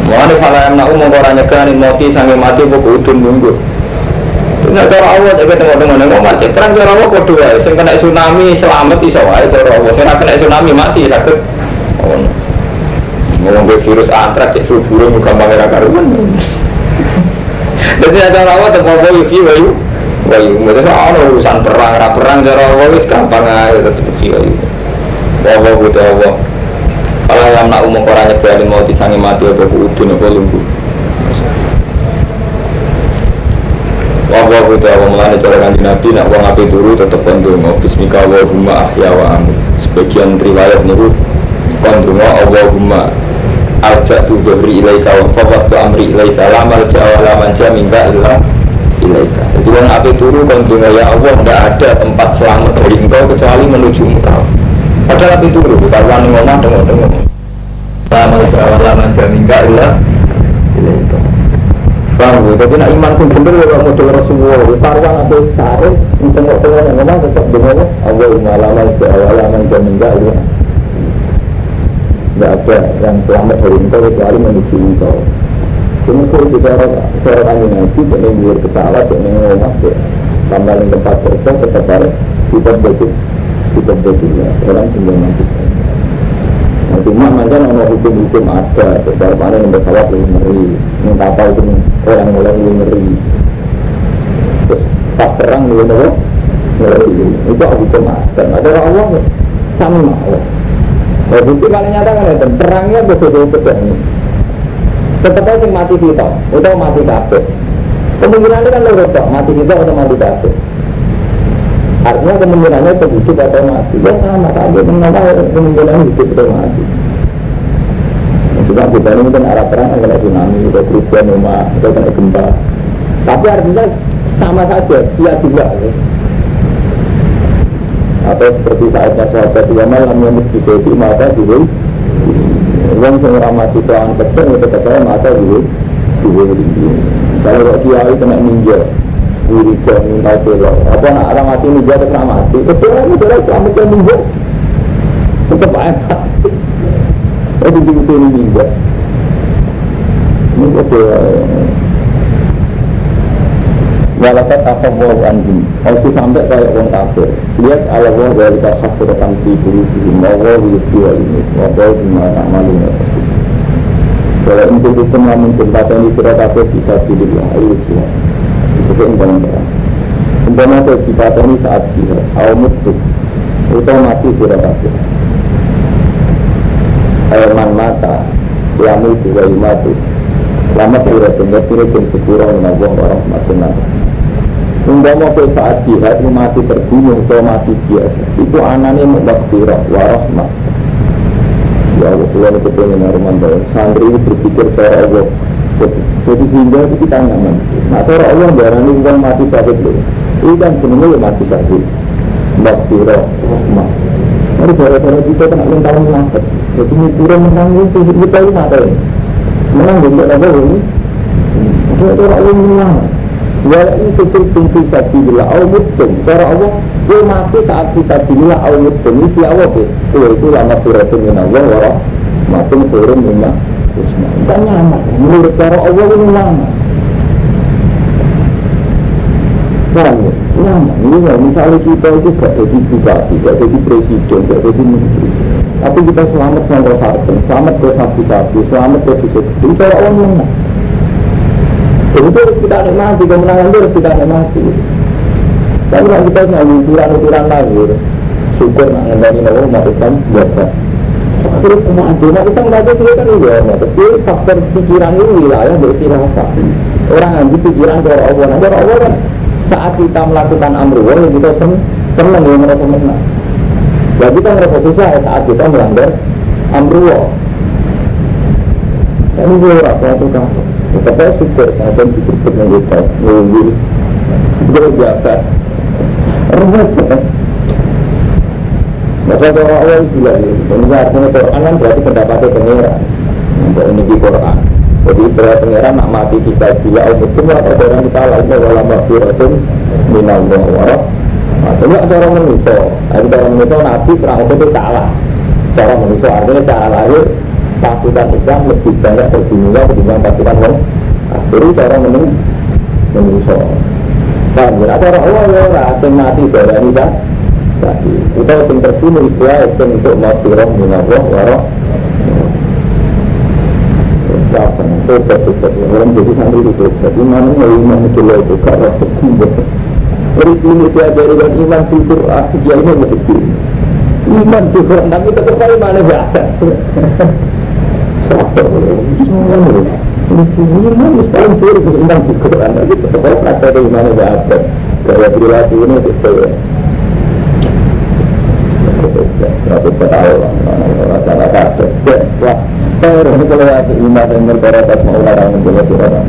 S1: Mulane fala yamna'u mongko ora nyegani mati sange mati pokok udun munggo. Nek cara Allah cek tengok-tengok nang omah cek perang cara Allah padha wae sing kena tsunami selamat iso wae cara Allah sing ora kena tsunami mati saged ngono. Ngomong ke virus antrak cek flu burung gampang ora karuan. Dadi cara Allah tetep apa yufi wa yu wa yu. Mboten ana urusan perang ora perang cara Allah wis gampang ae tetep yufi wa yu. Wa wa Allah. Kalau yang nak umum orang nyegani mau disangi mati apa udun apa lumpuh. Wah kudu awang melane cara Kanjeng Nabi nak wong ape turu tetep kon donga bismika Allahumma ahya wa amut. Sebagian riwayat niku kon donga Allahumma arja'tu dhuhri ilaika wa fawwadtu amri ilaika la malja wa la manja minka illa ilaika. Jadi wong ape turu kon donga ya Allah ndak ada tempat selamat dari engkau kecuali menuju engkau. Padahal ape turu karuan ning omah tengok-tengok. La malja wa la manja minka illa ilaika. Paham ya? Tapi nak iman pun bener ya model Rasulullah. Parwan atau sare, tengok-tengok yang ngomong tetap dengar Allahumma la malja wa la manja minka illa. Tidak ada yang selamat dari engkau kecuali menuju engkau. Cuma kalau bicara seorang Nabi, jadi luar pesawat, jadi ngomong, tambah yang tempat kerja, tetap harus kita betul ya. Orang tinggal mati. Nah, cuma macam ada hukum-hukum ada, sebab mana yang pesawat lebih ngeri, yang kapal itu orang mulai lebih ngeri. Terus pas perang lebih ngeri, itu hukum ada. Ada Allah sama Allah. Nah, bukti paling nyata kan itu perangnya betul-betul ini. Tetap aja mati kita, atau mati kabeh. Kemungkinannya kan loro tok, mati kita atau mati kabeh. Artinya kemungkinannya tetap hidup atau mati. Ya sama, tapi kemungkinan hidup atau mati. Cuma kita ini mungkin arah perang kan kena tsunami, atau kerugian rumah, atau kena gempa. Tapi artinya sama saja, dia juga. Ya. Atau seperti saatnya sahabat ulama yang menyebut di mata dulu. Wong sing ora mati kelawan pedang ya tetep ae mata dulu. Kalau kiai kena ninja, wiridan minta tolong. Apa nak orang mati ninja tetep mati. Betul itu ora selamat ke ninja. Tetep ae mati. Itu dibutuhin ninja. Ini betul. Walakat afawwahu anhum. Harus sampai kayak orang kafir. Lihat Allah dari hasratan fi qulubihim wa yuhyi wa yumiit wa bima ta'malun. Kalau untuk itu mencintai sira kabeh bisa pilih ayo jihad. Itu yang paling perang. Umpama dipateni saat jihad, au mutu. Utawa mati sira kabeh. Ayo man mata, yamutu wa yumatu. Lama sira tengah sepura menawa warahmatullahi. Umpama kowe saat jihad mati terbunuh atau mati biasa, itu anane maghfirah wa rahmah. Ya Allah, kula niku kepengin Armando. Santri itu berpikir cara Allah. Jadi sehingga itu kita nyaman. Nah, cara Allah darani wong mati syahid lho. Iki kan jenenge ya mati syahid. Maghfirah, rahmah. Mari gara-gara kita kena ulang tahun munafik. Jadi mikirnya menang itu kita ini mati. Menang bentuk apa ini? Itu cara Allah menang. Wa in kuntum fi sabilillah aw muttum. Cara Allah kowe mati saat fi sabilillah aw muttum iki Allah kowe itu lama suratun minallah wa rahmatun khairum mimma yajma'un. Kan nyaman. Menurut cara Allah ini nyaman. Paham ya? Nyaman. Ini ya, misalnya kita itu gak jadi bupati, gak jadi presiden, gak jadi menteri. Tapi kita selamat sama sarpen, selamat ke sapi-sapi, selamat ke disebut. Cara Allah menang. Jadi itu harus kita nikmati, kemenangan itu harus kita nikmati. Tapi kalau kita nggak ukuran-ukuran lagi, syukur nak ngenteni nopo umat Islam biasa. Terus semua agama kita nggak ada kan iya, tapi faktor pikiran itu wilayah berfirasat. Orang ngambil pikiran dari Allah, nah dari Allah kan saat kita melakukan amruwah ya kita seneng ya merasa menang. Ya kita merasa susah ya saat kita melanggar amruwah. Ini gue rasa itu kan, tetap syukur sampai dikebut yang kita nunggu, gue biasa, rumit. Masa cara Allah itu gila ya. Ini artinya Quran kan berarti pendapatnya pengeran. Untuk ini di Quran. Jadi istilah pengeran nak mati kita gila umum atau orang kita lainnya wala maghfiratun minallah wa rahmah. Ini cara manusia. Ada cara manusia nabi perang itu kalah. Cara manusia artinya cara lahir pasukan Islam lebih banyak terbunuhnya ketimbang pasukan wong kafir. Cara manusia. Paham ya? Cara Allah ya ora sing mati darani ta. Itu yang terbunuh istilah itu untuk maghfirah minallah wa rahmah. Tobat orang jadi santri itu tobat. Iman iman itu loh itu karena terkumpul. Ini diajari dan iman fitur dia ini lebih iman fitur tapi tetap aja mana biasa. Sabar, iman mesti fitur iman fitur tapi tetap aja praktek iman biasa. Gaya perilaku ini itu ya. Tobat Allah, orang salah kata. Wah, ini kalau iman yang berkata mau larang menjelaskan surah.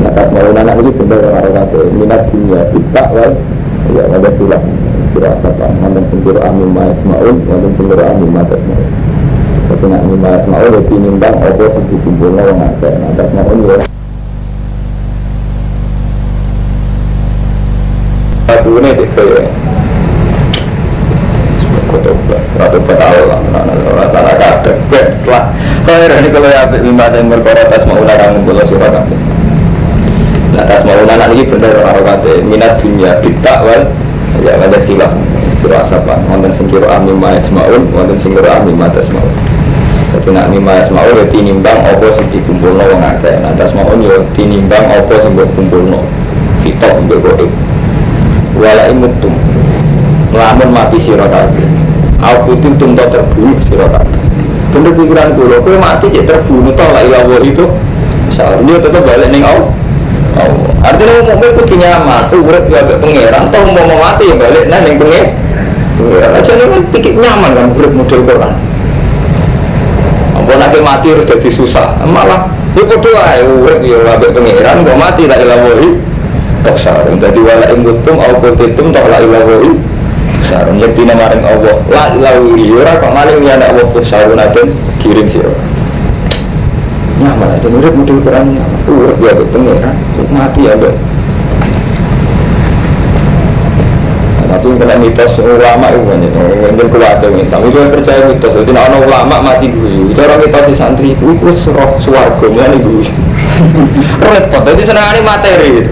S1: Maka mau anak ini benar orang minat dunia kita wal ya ada tulang kira apa mantan sendiri amin ma'ismaul mantan sendiri amin ma'ismaul. Tapi nak amin ma'ismaul lebih nimbang apa sing dikumpulno wong akeh. Nah maun ya. Adune dhewe ya. Ratu Allah, orang salah kata. Lah, ini kalau ya lima dan perkara tas mau larang ngumpul sira kabeh. Nah, tas mau larang iki bener ora kate minat dunia kita wal ya ada khilaf. Kira sapa wonten sing kira amin ma'ismaul, wonten sing kira amin ma'ismaul. Dadi nek amin ma'ismaul ya tinimbang apa sing dikumpulno wong akeh. Nah, tas mau ya tinimbang apa sing mbok kumpulno. Kita mbok goib. Wala imutum. Lamun mati sira kabeh. Aku itu tentu terbunuh sira kabeh. Bener pikiran kula, kowe mati cek terbunuh toh la ilaha itu. Dia tetep balik ning Allah. Artinya wong mukmin kudu nyaman, urip ya ambek pangeran, toh mau mati ya balik nang ning pangeran. Aja kan pikir nyaman kan urip model Quran. Apa nek mati harus dadi susah, malah ya padha ae urip ya ambek pangeran, kok mati la ilaha illallah. Sarung dadi wala ing kuntum au kuntum toh la ilaha illallah. Sarung yektine maring Allah la ilaha ora kok maling liyane Allah sarung aden kirim sira. Nyaman aja urip model Quran nyaman. Urip ya ambek pangeran, mati ya ambek. Tapi kena mitos ulama itu banyak. Mungkin keluarga Islam itu percaya mitos. Jadi ana ulama mati guyu. Cara mitos di santri iku wis roh swarga ngene guyu. Repot. Dadi senengane materi gitu.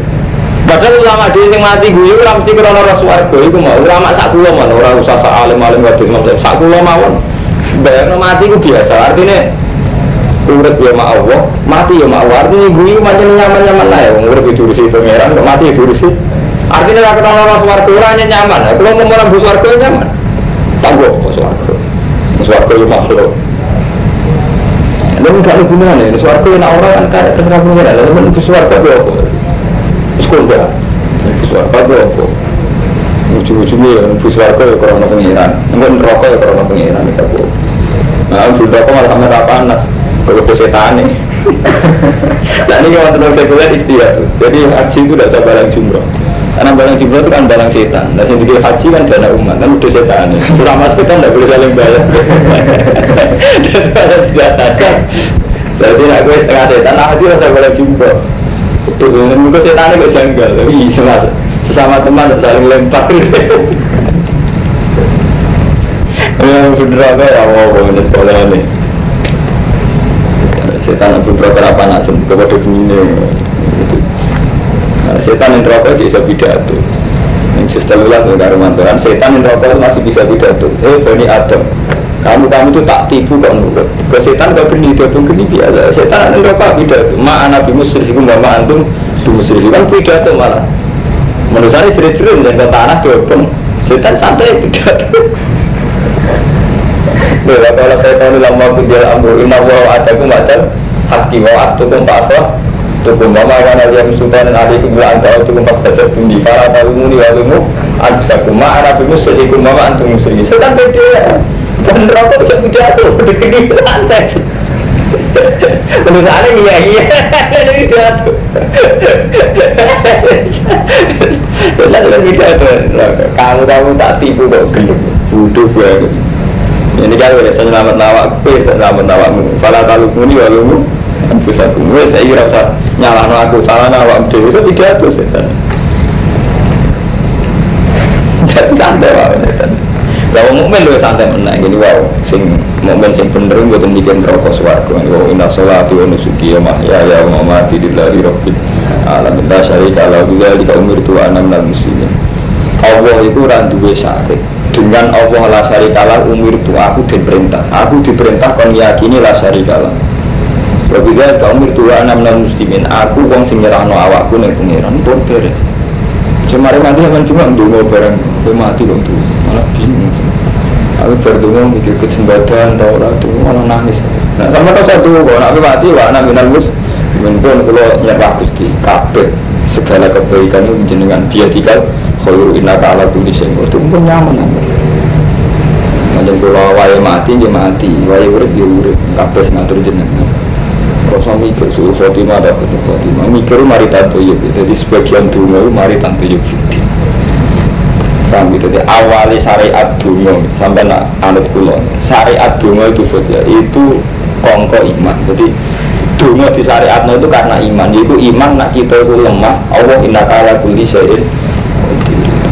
S1: Padahal ulama dhewe sing mati guyu ora mesti krana roh swarga iku mau. Ulama sak kula mon ora usah sak alim-alim wadus sak kula mawon. Bayangno mati iku biasa. Artine urip ya ma Allah, mati ya ma Allah. Artine guyu pancen nyaman-nyaman ae wong urip diurusi pangeran kok mati diurusi. Artinya kalau kita orang swarga orangnya nyaman. Kalau mau orang swarga nyaman. Tangguh swarga. Swarga itu makhluk. Lalu tidak ada hubungannya. Swarga yang orang kan kayak terserah pengiran. Lalu itu swarga itu apa? Terus konda. Swarga itu apa? Ujung-ujungnya ya, swarga ya karena pengiran. Mungkin neraka ya karena pengiran. Nah, neraka malah sampai tak panas. Kalau setan nih. Nah ini kalau tenang sekuler istiadat. Jadi haji itu tidak usah barang jumroh. Karena barang jumroh itu kan barang setan. Nah, yang bikin haji kan dana umat, kan udah setan. Selama setan tidak boleh saling bayar. Jadi nak gue setengah setan, haji rasa barang jumroh. Mungkin setannya gak janggal, tapi sesama teman saling lempar. Yang bener apa ya, mau menjadi sekolah ini. Setan itu berapa panas, kepada begini. Nah, setan yang rokok bisa pidato. Yang setelah ulah kan setan yang rokok masih bisa pidato. Bani Adam, kamu itu tak tipu kok nurut. Ke setan kok geni, dia pun geni biasa. Setan yang rokok pidato. Ma ana bimusrikum wa ma antum bimusrikum kan pidato malah. Menurut saya jerit-jerit dan ke tanah diobong. Setan santai pidato. Lha kalau saya tahu lama kujal amru inna wa adakum wa'dal haqqi wa atukum fa'aslah tukum wa ma kana liyam sultanan alaikum la anta tukum fastajabtum li fala talumuni wa lumu anfusakum ma ana bimusrikum wa ma antum musrikin. Setan pede. Dan rokok bisa pidato, gede santai. Tulisannya iya iya, jadi pidato. Tulisannya pidato. Kamu tak tipu kok gelem, bodoh banget. Ini kan udah saya selamat nawak, selamat nawakmu. Fala talumuni wa lumu anfusakum. Wes saya ora usah nyalahno aku, salah nawak dhewe. Itu pidato setan. Jadi santai wae setan. Lah mukmin lho santai menang gini wow sing mukmin sing bener mboten mikir neraka swarga wa inna sholati wa nusuki wa mahyaya wa mamati lillahi rabbil alamin la syarika lahu bidzalika umirtu wa ana minal muslimin. Allah iku ora duwe syarik. Dengan Allah la syarika lahu umirtu, aku diperintah. Aku diperintah kon yakini la syarika lahu. Wa bidzalika umirtu wa ana minal muslimin. Aku wong sing nyerahno awakku ning pangeran pun beres. Cuma mati kan cuma ndonga bareng kowe mati kok tuh malah bingung. Aku berdua mikir kejembatan tau ora tuh malah nangis. Nah sama tau satu kok nek mati wa ana minal muslimin pun kula nyerah Gusti kabeh segala kebaikan itu jenengan biadikal khairu innaka ala kulli syai'in qadir pun nyaman. Manjen kula wae mati nggih mati, wae urip ya urip kabeh ngatur jenengan. Kok sampe mikir suul khotimah atau husnul khotimah mikir mari tantoyib. Jadi sebagian dunia mari tantoyib fiti. Paham gitu? Jadi awali syariat dunia sampai nak anut kulon syariat dunia itu ya, itu kongko iman. Jadi dunia di syariatnya itu karena iman. Yaitu iman nak kita itu lemah Allah innaka ala kulli syai'in.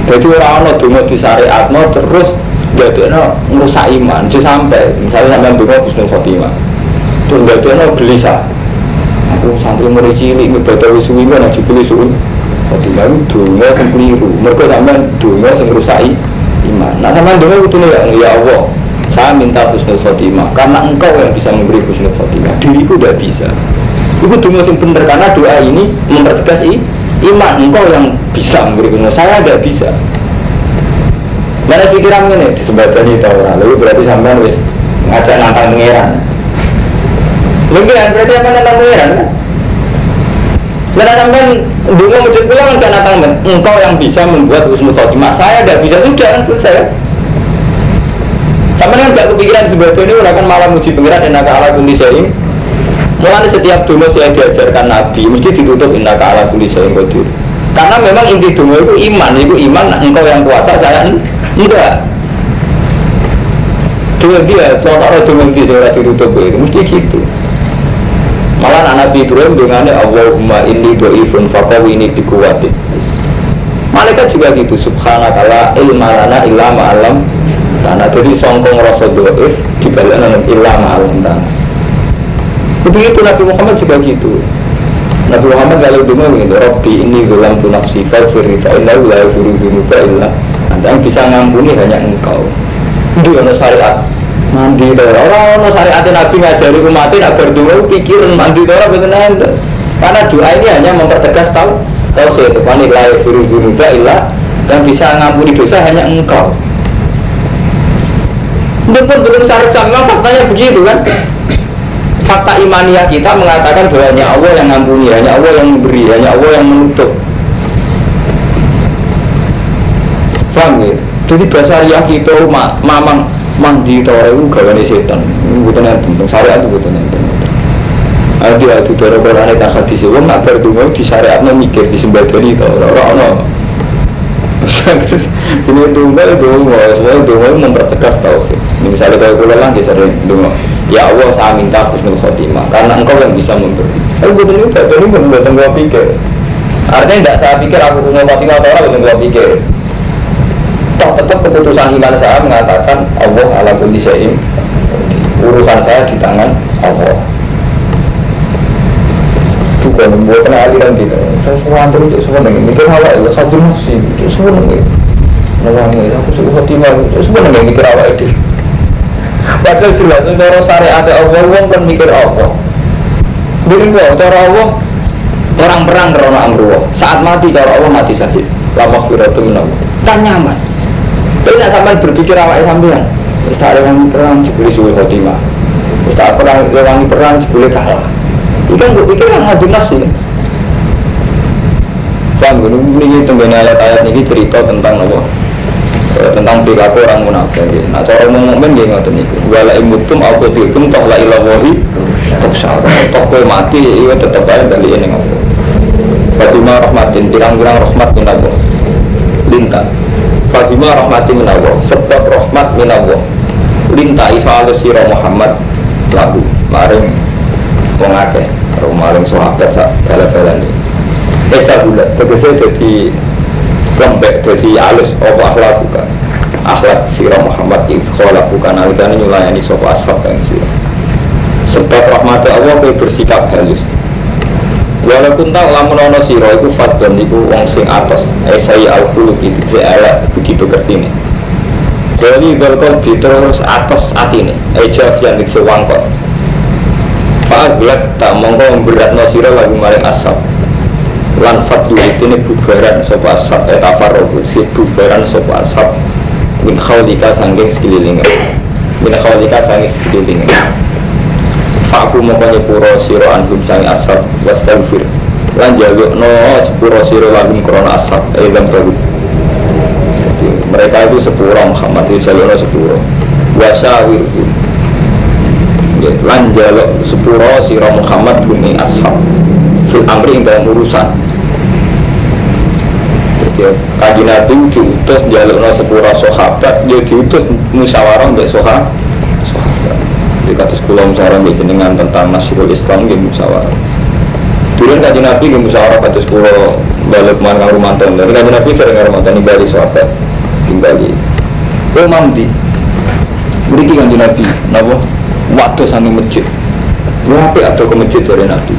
S1: Jadi orang-orang dunia di syariatnya terus dadekno ngrusak iman. Jadi sampai misalnya sampai dunia husnul khotimah terus dadekno gelisah. Aku santri mulai cilik ngebaca wis suwi lan jebule suwi. Khotimah itu donga sing keliru. Mergo sampean donga sing ngrusak iman. Nah sampean donga kudune ya Allah, saya minta husnul khotimah karena engkau yang bisa memberi husnul khotimah. Diriku tidak bisa. Itu donga sing bener karena doa ini mempertegas iman. Engkau yang bisa memberi husnul, saya tidak bisa. Mana pikiran ngene disembadani ta ora? Lha berarti sampean wis ngajak nantang pangeran. Mungkin berarti apa nantang pangeran kan? Lah sampean ndonga mujud kula kan gak nantang men. Engkau yang bisa membuat husnul khotimah, saya tidak bisa, sudah kan selesai. Sampean kan gak kepikiran sebagainya ora kan malah muji pangeran innaka ala kulli syai'in. Mulane setiap donga yang diajarkan Nabi mesti ditutup innaka ala kulli syai'in qadir. Karena memang inti donga itu iman engkau yang kuasa, saya enggak. Dia contoh donga di ora ditutup itu mesti gitu. Malah Nabi Ibrahim dengannya Allahumma inni dhaifun faqawini biquwwatik. Malaikat juga gitu, subhanaka la ilma lana illa ma 'allamtana. Jadi songkong rasa dhaif dibalik nang illa ma 'allamtana. Begitu Nabi Muhammad juga gitu. Nabi Muhammad kalau donga gitu, Rabbi inni zalamtu nafsi faghfir li fa innahu la yaghfiru dzunuba illa anta. Yang bisa ngampuni hanya engkau. Itu ana syariat. Mandi to ora ono syariat Nabi ngajari umat nek berdua pikiran mandi to ora mboten enten. Karena doa ini hanya mempertegas tauhid. Wa la yaghfiru dzunuba illa, yang bisa ngampuni dosa hanya engkau. Itu pun belum syariat sama faktanya begitu kan. Fakta imaniah kita mengatakan bahwa hanya Allah yang ngampuni, hanya Allah yang memberi, hanya Allah yang menutup. Paham ya? Jadi bahasa riya kita mamang mandi to iku gawane setan. Mboten enten syariat mboten enten. Adi adu doro Qur'ane ta hadis wong nak berdonga di syariatno mikir disembadani to ora ono. Jenenge donga donga, semua donga mempertegas tauhid. Ini misalnya kalau kula lang sering donga, ya Allah saya minta husnul khotimah karena engkau yang bisa memberi. Aku mboten niku badhe mboten kula pikir. Artinya tidak saya pikir aku husnul khotimah atau ora mboten kula pikir. Toh tetap keputusan iman saya mengatakan Allah ala kulli syai'in. Urusan saya di tangan Allah. Juga membuat aliran tidak. Saya semua antar itu semua dengan mikir awak ya satu nafsi itu semua dengan mewangi aku suka khotimah itu semua dengan mikir awak itu. Padahal jelas cara syariat Allah wong kan mikir Allah. Dene kok cara Allah orang perang karena amruh. Saat mati cara Allah mati syahid. La maghfiratu minallah. Kan nyaman. Tapi nek sampean berpikir awake sampean. Wis tak rewangi perang jebule suwe khotimah. Wis tak rewangi perang jebule kalah. Iki kan mbok pikir kan ngadu nafsu. Paham ngono niki tenggene ayat-ayat niki cerita tentang apa? Tentang perilaku orang munafik. Nah, cara wong mukmin nggih ngoten niku. Wala imutum au qutiltum toh la ilaha illallah. Toh kowe mati iku tetep ae bali ning apa. Fatimah rahmatin pirang-pirang rahmat minallah. Linta. Fatimah rahmatin minallah, sebab rahmat minallah. Linta iso alus sira Muhammad lagu maring wong akeh, karo maring sahabat sak bala-balane. Esa bulat tegese dadi lembek, dadi alus apa akhlak bukan. Akhlak sira Muhammad ikhlak bukan nalikane nyulayani sapa ashab kang sira. Sebab rahmat Allah kowe bersikap halus. Walaupun tak lamun ana sira iku fadhon iku wong sing atos, esai al-khuluq iki elek budi pekertine. Dali balkon terus atos atine, ejaf yang dikse wangkot. Fa'aghlak tak mongko beratno sira lagu maring ashab. Lan fadlu ikine bubaran sapa ashab etafarroq fi bubaran sapa ashab min khawlika sangking sekelilinge. Min khawlika sangking sekelilinge. Fa'fu mongko nyepuro sira anhum sangi ashab wastaghfir lan jalukno sepuro sira lahum krana ashab elam baru. Jadi mereka itu sepuro Muhammad itu jalukno sepuro wasawirhum lan jaluk sepuro sira Muhammad bumi ashab fil amri ing dalam urusan. Jadi Kanjeng Nabi diutus jalukno sepuro sahabat, dia diutus musyawarah mbek sahabat. Di kados kula musyawarah mbek jenengan tentang Nasirul Islam nggih musyawarah. Durung Kanjeng Nabi nggih musyawarah kados kula balik man karo mantan. Tapi Kanjeng Nabi sering karo mantan nimbali sahabat nimbali. Oh mamdi. Mriki Kanjeng Nabi napa waktu saking masjid. Lha apik ado ke masjid jare Nabi.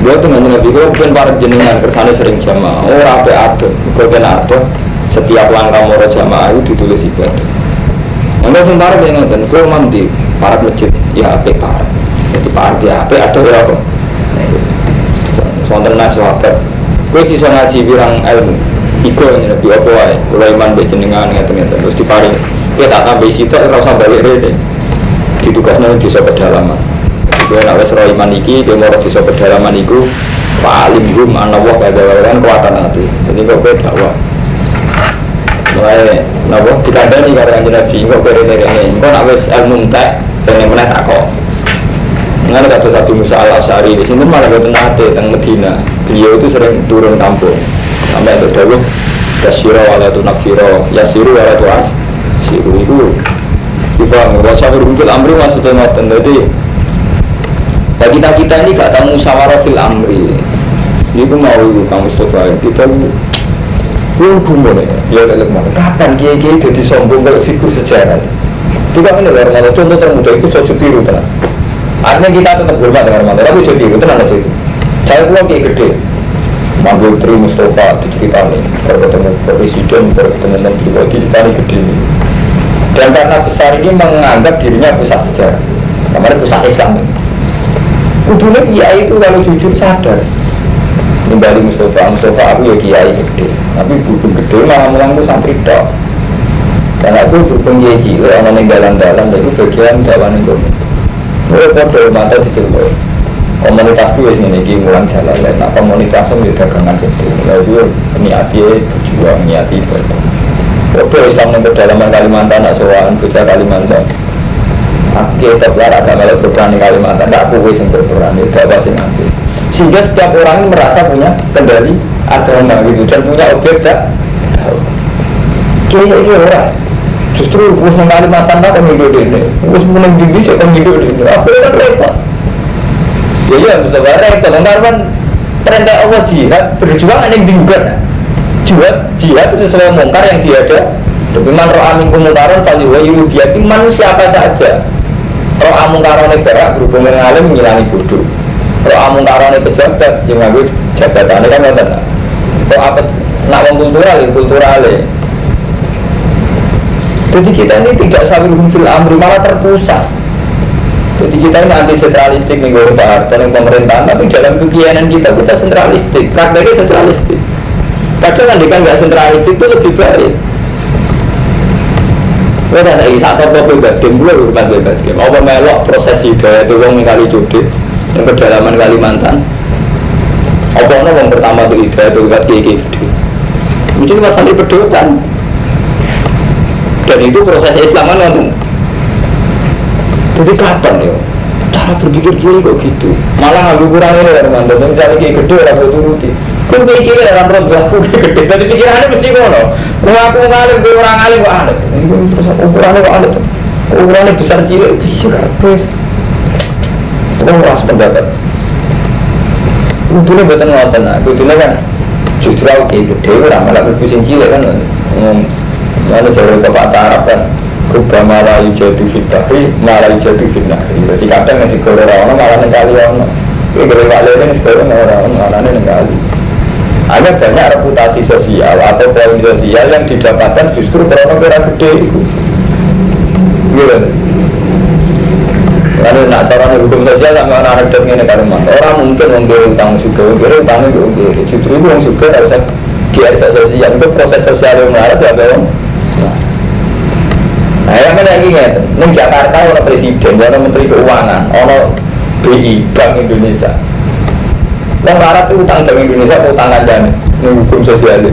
S1: Mboten Kanjeng Nabi kula ben parek jenengan kersane sering jamaah. Ora apik ado, mergo ben ado setiap langkah moro jamaah itu ditulis ibadah. Monggo sing parek nggih ngoten, kula mamdi parek masjid ya apik parek. Jadi parek ya apik ado ya apa? Sonten nas sahabat. Kowe iso ngaji pirang ilmu. Iku Nabi apa wae, kula iman mbek jenengan ngeten-ngeten terus diparingi. Ya tak tambahi sitok ora usah balik rene. Ditugasno desa pedalaman. Kowe nek wis ro iman iki, kowe moro desa pedalaman iku paling hum ana wa kadawaran kuatan ati. Jadi kok kowe dakwah. Mulai napa dikandani karo Kanjeng Nabi, kok kowe rene-rene. Engko nek wis ilmu entek, pengen meneh takok. Mengenai kata Nabi Musa al-Asy'ari di sini malah boten nate teng Medina. Beliau itu sering turun kampung. Sampai ada dawuh yasira wala tunafira, yasiru wala tuas. Siru iku dipahami wasawir fil amri maksudnya ngoten. Dadi kita-kita ini gak tahu musyawarah fil amri. Iku mau iku Kang Mustofa kita ku gumone ya lek mau. Kapan kiai-kiai dadi sombong koyo figur sejarah. Tiba ngene lho Romanto contoh termuda iku aja tiru tenan. Artinya kita tetap hormat dengan Romanto, tapi aja tiru tenan aja itu. Saya pulang kiai gede. Manggil Tri Mustofa diceritani, ketemu presiden, ketemu menteri, diceritani gede. Dan karena besar ini menganggap dirinya pusat sejarah. Kemarin pusat Islam. Kudunya kiai itu kalau jujur sadar. Nimbali Mustofa, Mustofa aku ya kiai gede. Tapi berhubung gede malah mulang itu santri tok. Dan aku berhubung kiai cilik ana ning dalan-dalan itu bagian dawane kono. Kowe padha mata diceluk. Komunitasku wis ngene iki mulang jalan. Nah komunitasmu ya dagangan gede. Lha iku niati berjuang, niati ibadah. Padha Islam ning pedalaman Kalimantan nak sowan bocah Kalimantan. Aku tetap lah agak malah berperan di Kalimantan, tak aku sing berperan, itu apa sing aku. Sehingga setiap orang merasa punya kendali agama gitu dan punya objek tak tahu. Kiai iki ora. Justru wis nang Kalimantan tak ngindo dene. Wis meneng ndi sik kan ngindo dene. Aku kan repot. Ya ya mesti repot. Ntar kan perintah Allah jihad berjuang ning dinggon. Jihad itu sesuai mungkar yang tiada. Tapi man ro'a minkum mungkaran falyughayyirhu biyadihi, manusia apa saja. Ro'a mungkarone berak berhubung ngalim ngilangi bodoh. Ro'a mungkarone pejabat yang nganggo jabatane kan wonten. Ro'a nak wong kultural ya kulturale. Jadi kita ini tidak sawirhum fil amri, malah terpusat. Jadi kita ini anti sentralistik nih gue Pak Harto nih pemerintahan, tapi dalam kegiatan kita kita sentralistik, prakteknya sentralistik. Padahal andai kan nggak sentralistik itu lebih baik. Wes saiki sak topo bebas game kula hormat bebas game. Apa melok proses hidayah itu wong kali Cudit ning pedalaman Kalimantan. Apa ono wong pertama tuh hidayah itu lewat kiai gede. Mungkin lewat santri pedotan. Dan itu proses Islam kan ngoten. Jadi kapan ya? Cara berpikir kiai kok gitu. Malah nganggo kurang ini kan mantan. Misalnya kiai gede ora turuti. Kok kiai cilik ora rondo aku gede. Dadi pikirane mesti ngono. Wong aku ngalim kowe ora ngalim kok aneh. Terus ukurane kok aneh. Ukurane besar cilik piye karepe. Terus ora sependapat. Kudune mboten ngoten. Kudune kan justru aku kiai gede ora malah mlebu sing cilik kan. Lalu jare pepatah Arab kan Rubama la yujadu fil bahri, ma la yujadu fil nahri. Jadi kadang nasi goreng ora ono malah ning kali ono. Kuwi golek walene nasi goreng ora ono, malahane ning kali. Ada banyak reputasi sosial atau poin sosial yang didapatkan justru karena ora gede iku. Iya. Lalu nak carane hukum sosial sampe ana anekdot ngene karo Mas. Ora mungkin wong dhewe utang sugih, wong dhewe utange wong dhewe. Justru iku wong sugih ora usah GR sosial, itu proses sosial yang melarat ya wong. Nah, yang mana lagi ngeten, ning Jakarta ono presiden, ono menteri keuangan, ono BI Bank Indonesia. Wong melarat itu utang Bank Indonesia apa utang kancane ning hukum sosial.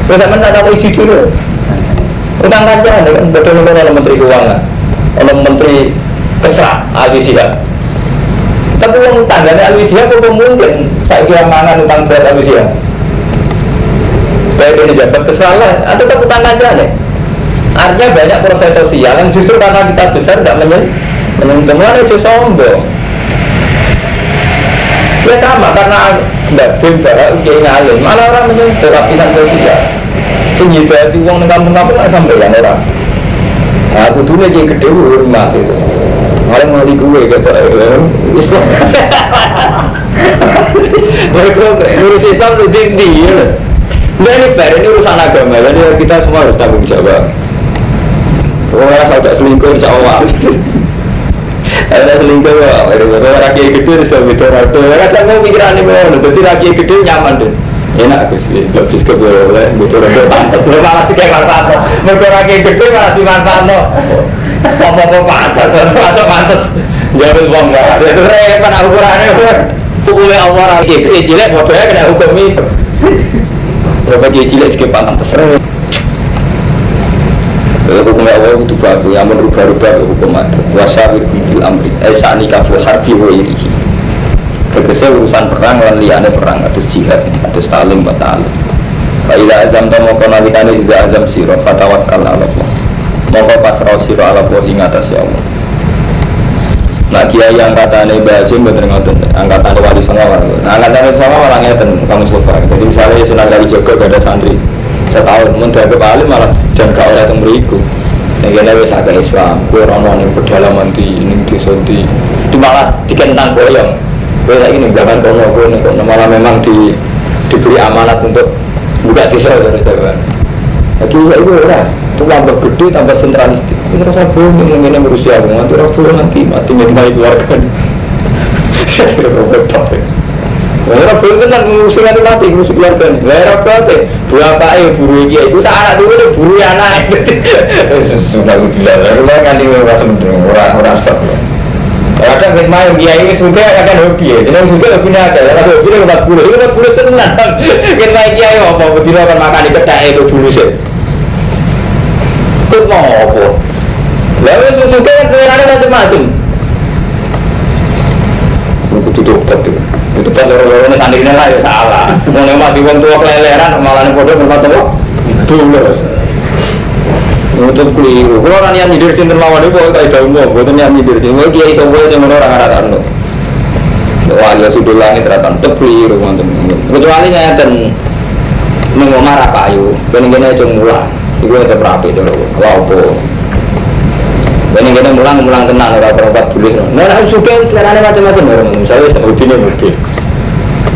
S1: Wis sampean tak tahu jujur lho. Utang kancane kan betul ono menteri keuangan, ono menteri Kesra Alwi Shihab. Tapi wong tanggane Alwi Shihab kok mungkin saiki mangan utang berat Alwi Shihab. Baik ini jabat Kesra lah, atau tetap utang kancane. Artinya banyak proses sosial yang justru karena kita besar tidak menyentuh itu sombong. Ya sama karena tidak bebas kiai ngalim, malah orang menyentuh lapisan sosial. Sing hidayati wong ning kampung-kampung gak sampeyan ora. Nah, kudune kiai gede hormat itu. Malah ngori kuwe kata Islam. Mereka ngurus Islam itu tinggi. Nah ini fair, ini urusan agama, jadi kita semua harus tanggung jawab. Orang sampai selingkuh insya Allah. Ada selingkuh kok, orang kiai gede harus beda rada. Kadang mau pikiran ini mau, jadi rakyat gede nyaman deh. Enak aku sih, lebih ke boleh, beda rada pantas. Malah tiga manfaat, mereka rakyat gede malah dimanfaatno. Apa-apa pantas, masuk pantas. Jauh uang nggak, itu repot ukurannya. Hukumnya Allah rakyat gede cilik, bodohnya kena hukum itu. Berapa kiai cilik juga pantas. Hukum Allah itu bagus, yang merubah-rubah hukum adat. Wasawir fil amri, sanika fil harbi wa irihi. Tegese urusan perang lan liyane perang atus jihad, atus talim wa ta'alim. Fa ila azam ta moko nalikane juga azam sira fatawakkal ala Allah. Moko pasrah sira ala Allah ing atase Allah. Nah kiai angkatane Basim mboten ngoten, angkatane Wali Songo. Nah angkatane Songo malah ngeten Kang Mustofa. Jadi misalnya Sunan Kalijaga gak ada santri setahun mun dianggap alim malah jan gak oleh teng mriku. Nek kene wis agak Islam, kowe ora ono ning pedalaman di ning desa di malah dikentang boyong. Kowe saiki ning belakang kono kowe ning kono malah memang diberi amanat untuk buka desa terus sampean. Lagi saiki ora, tambah gede tambah sentralistik. Terus aku ngene ngurusi aku nganti ora perlu nanti mati nyembah keluarga. Ora perlu tenan ngurusi nganti mati ngurusi keluarga. Ora perlu bapake buru iki iku sak anak turune buru anak. Sudah gila. Ora nganti ora semendeng ora resep. Kadang ben main kiai wis sugih kadang hobi ya. Jeneng sugih hobine akeh. Ora hobine 40. Iku 40 tenan. Yen main kiai apa bedino kan makani ketheke itu dulu sik. Kok mau apa? Lah wis sugih kan selerane macam-macam. Kudu dokter itu. Itu kan loro-lorone santrine lah ya salah. Wong nek mati wong tua keleleran malah nek padha bermat apa? Dulur. Untuk keliru. Kulo ora niat nyindir sinten mawon iku pokoke kaidah umum, mboten niat nyindir sinten. Kuwi kiai sapa sing ngono ora ngratakno. Wali sudul langit ra tetep keliru ngoten. Kecuali ngeten ning omah ra payu, ben kene aja mulang. Iku tetep rapi lho. Lha opo? Ben kene mulang-mulang tenan ora berobat boleh. Nah, nek sugih selerane macam-macam ora misalnya wis hobine mobil.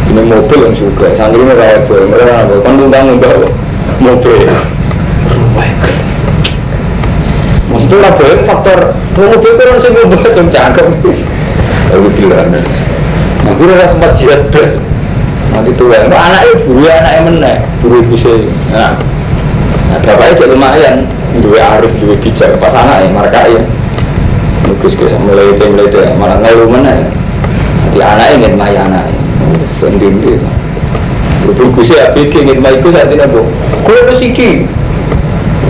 S1: Ini mobil yang sugih, santrine ora apa, ora apa, kon tunggang-unggah mobil. Maksudnya ora boleh faktor mobil itu orang sing ngubah jam cangkem. Aku bilang. Aku ora sempat jihad blas. Nanti tuwa, anake buru anake meneh, buru ibuse. Nah, bapaknya jadi lumayan. Duwe arif, duwe bijak pas anake marka ya. Gus Gus mulai itu malah ngelu meneh. Dadi anake ngidmahi anake. Wis ben-ben. Berhubung Gus ya pikir ngidmahi Gus saat ini apa? Kowe wis iki.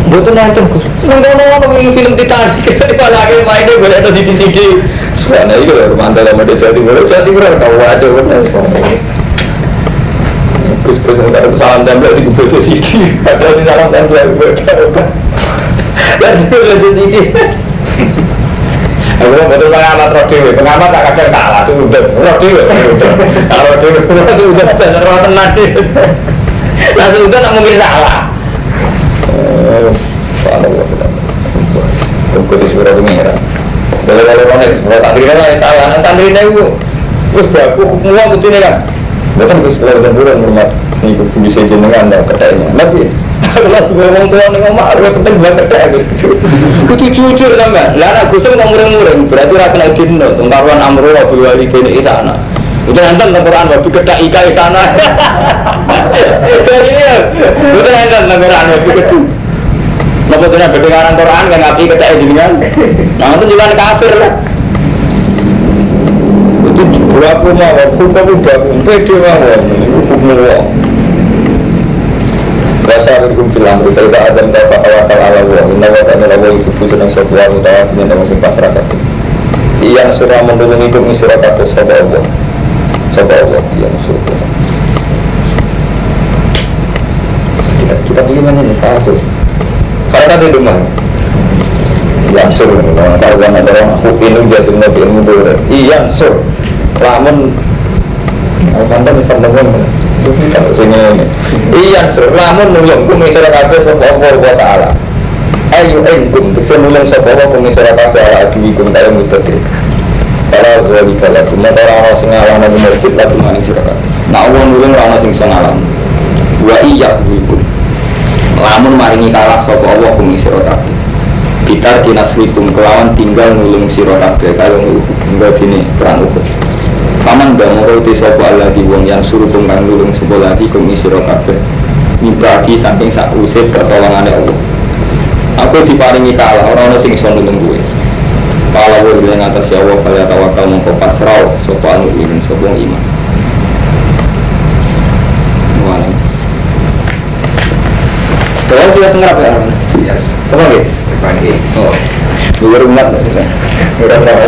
S1: Mboten nonton Gus. Nonton film Titanic. Kalau lagi maine golek ono siji-siji. Suwana iki lho mantel sama Jawa Timur. Jawa Timur tau aja bener. Gus Gus enggak salam tempel di bojo siji. Padahal sing salam tempel bojo. Lan bojo siji. Aku betul pengamat roh dhewe, pengamat tak kadang salah sudah. Roh dhewe. Roh dhewe sudah bener roh tenan. Lah sudah nak mungkin salah. Subhanallah. Kudu disepuro pengira. Kalau konek sepuro santrine salah, nah santrine iku wis baku hukum wong kudune kan. Mboten wis kula boten purun ngurmat niku bisa jenengan ndak ketheknya. Tapi kalau sebagai wong tua ning omah luwih penting buat kethek Gus. Kudu jujur sampean. Lah nek Gus kok muring-muring berarti ora kena dino. Tungkaruan amru wa bil walidaini ihsana. Itu nonton teng Quran wa bi kethek ika ihsana. Jadi ya, itu nonton teng Quran wa bi kethek. Napa dene beda ngarang Quran kan ngapi kethek jenengan. Nah itu juga kafir lah. Itu berapa mawon hukum baku pede mawon hukum wong. Wasawikum fil amri fa idza azamta fatawakkal 'ala Allah inna wa ta'ala wa yuhibbu senang sapa wa mutawakkilin lan sing pasrah kabeh. Iya surah mendulungi kum sira kabeh sapa Allah. Sapa Allah iya surah. Kita pilih mana nih Pak? Karena di rumah. Iya sur kalau kan ada orang aku ini jazmna fi ilmu dure. Iya sur. Lamun kantor bisa temen. Iya sur lamun nulung kum sira kabeh sapa Allah wa taala. Ayu enkum tekse nulung sapa Allah kum sira kabeh ala adiwikum ta mutadri. Para zalika lakum ora ana sing ngalahno murtid lakum maning sira kabeh. Nek Allah nulung ora ana sing iso ngalahno. Wa iyyakum lamun maringi kalah sapa Allah kum sira kabeh. Bitar kinasrikum kelawan tinggal nulung sira kabeh kaya nggo dene perang Uhud. Paman damoro te sapa alladzi wong yang suruh kang nulung sapa lagi kum sira kabeh. Mibagi saking sakwise pertolongane Allah. Aku diparingi kalah ora ana sing iso nulung kowe. Kala wa ing atas ya Allah kaya tawakal mongko pasrah sapa anu iman sapa iman. Walah. Kalau tidak tengrap ya? Yes. Apa nggih? Panggih. Oh. Luar umat maksudnya. Udah berapa?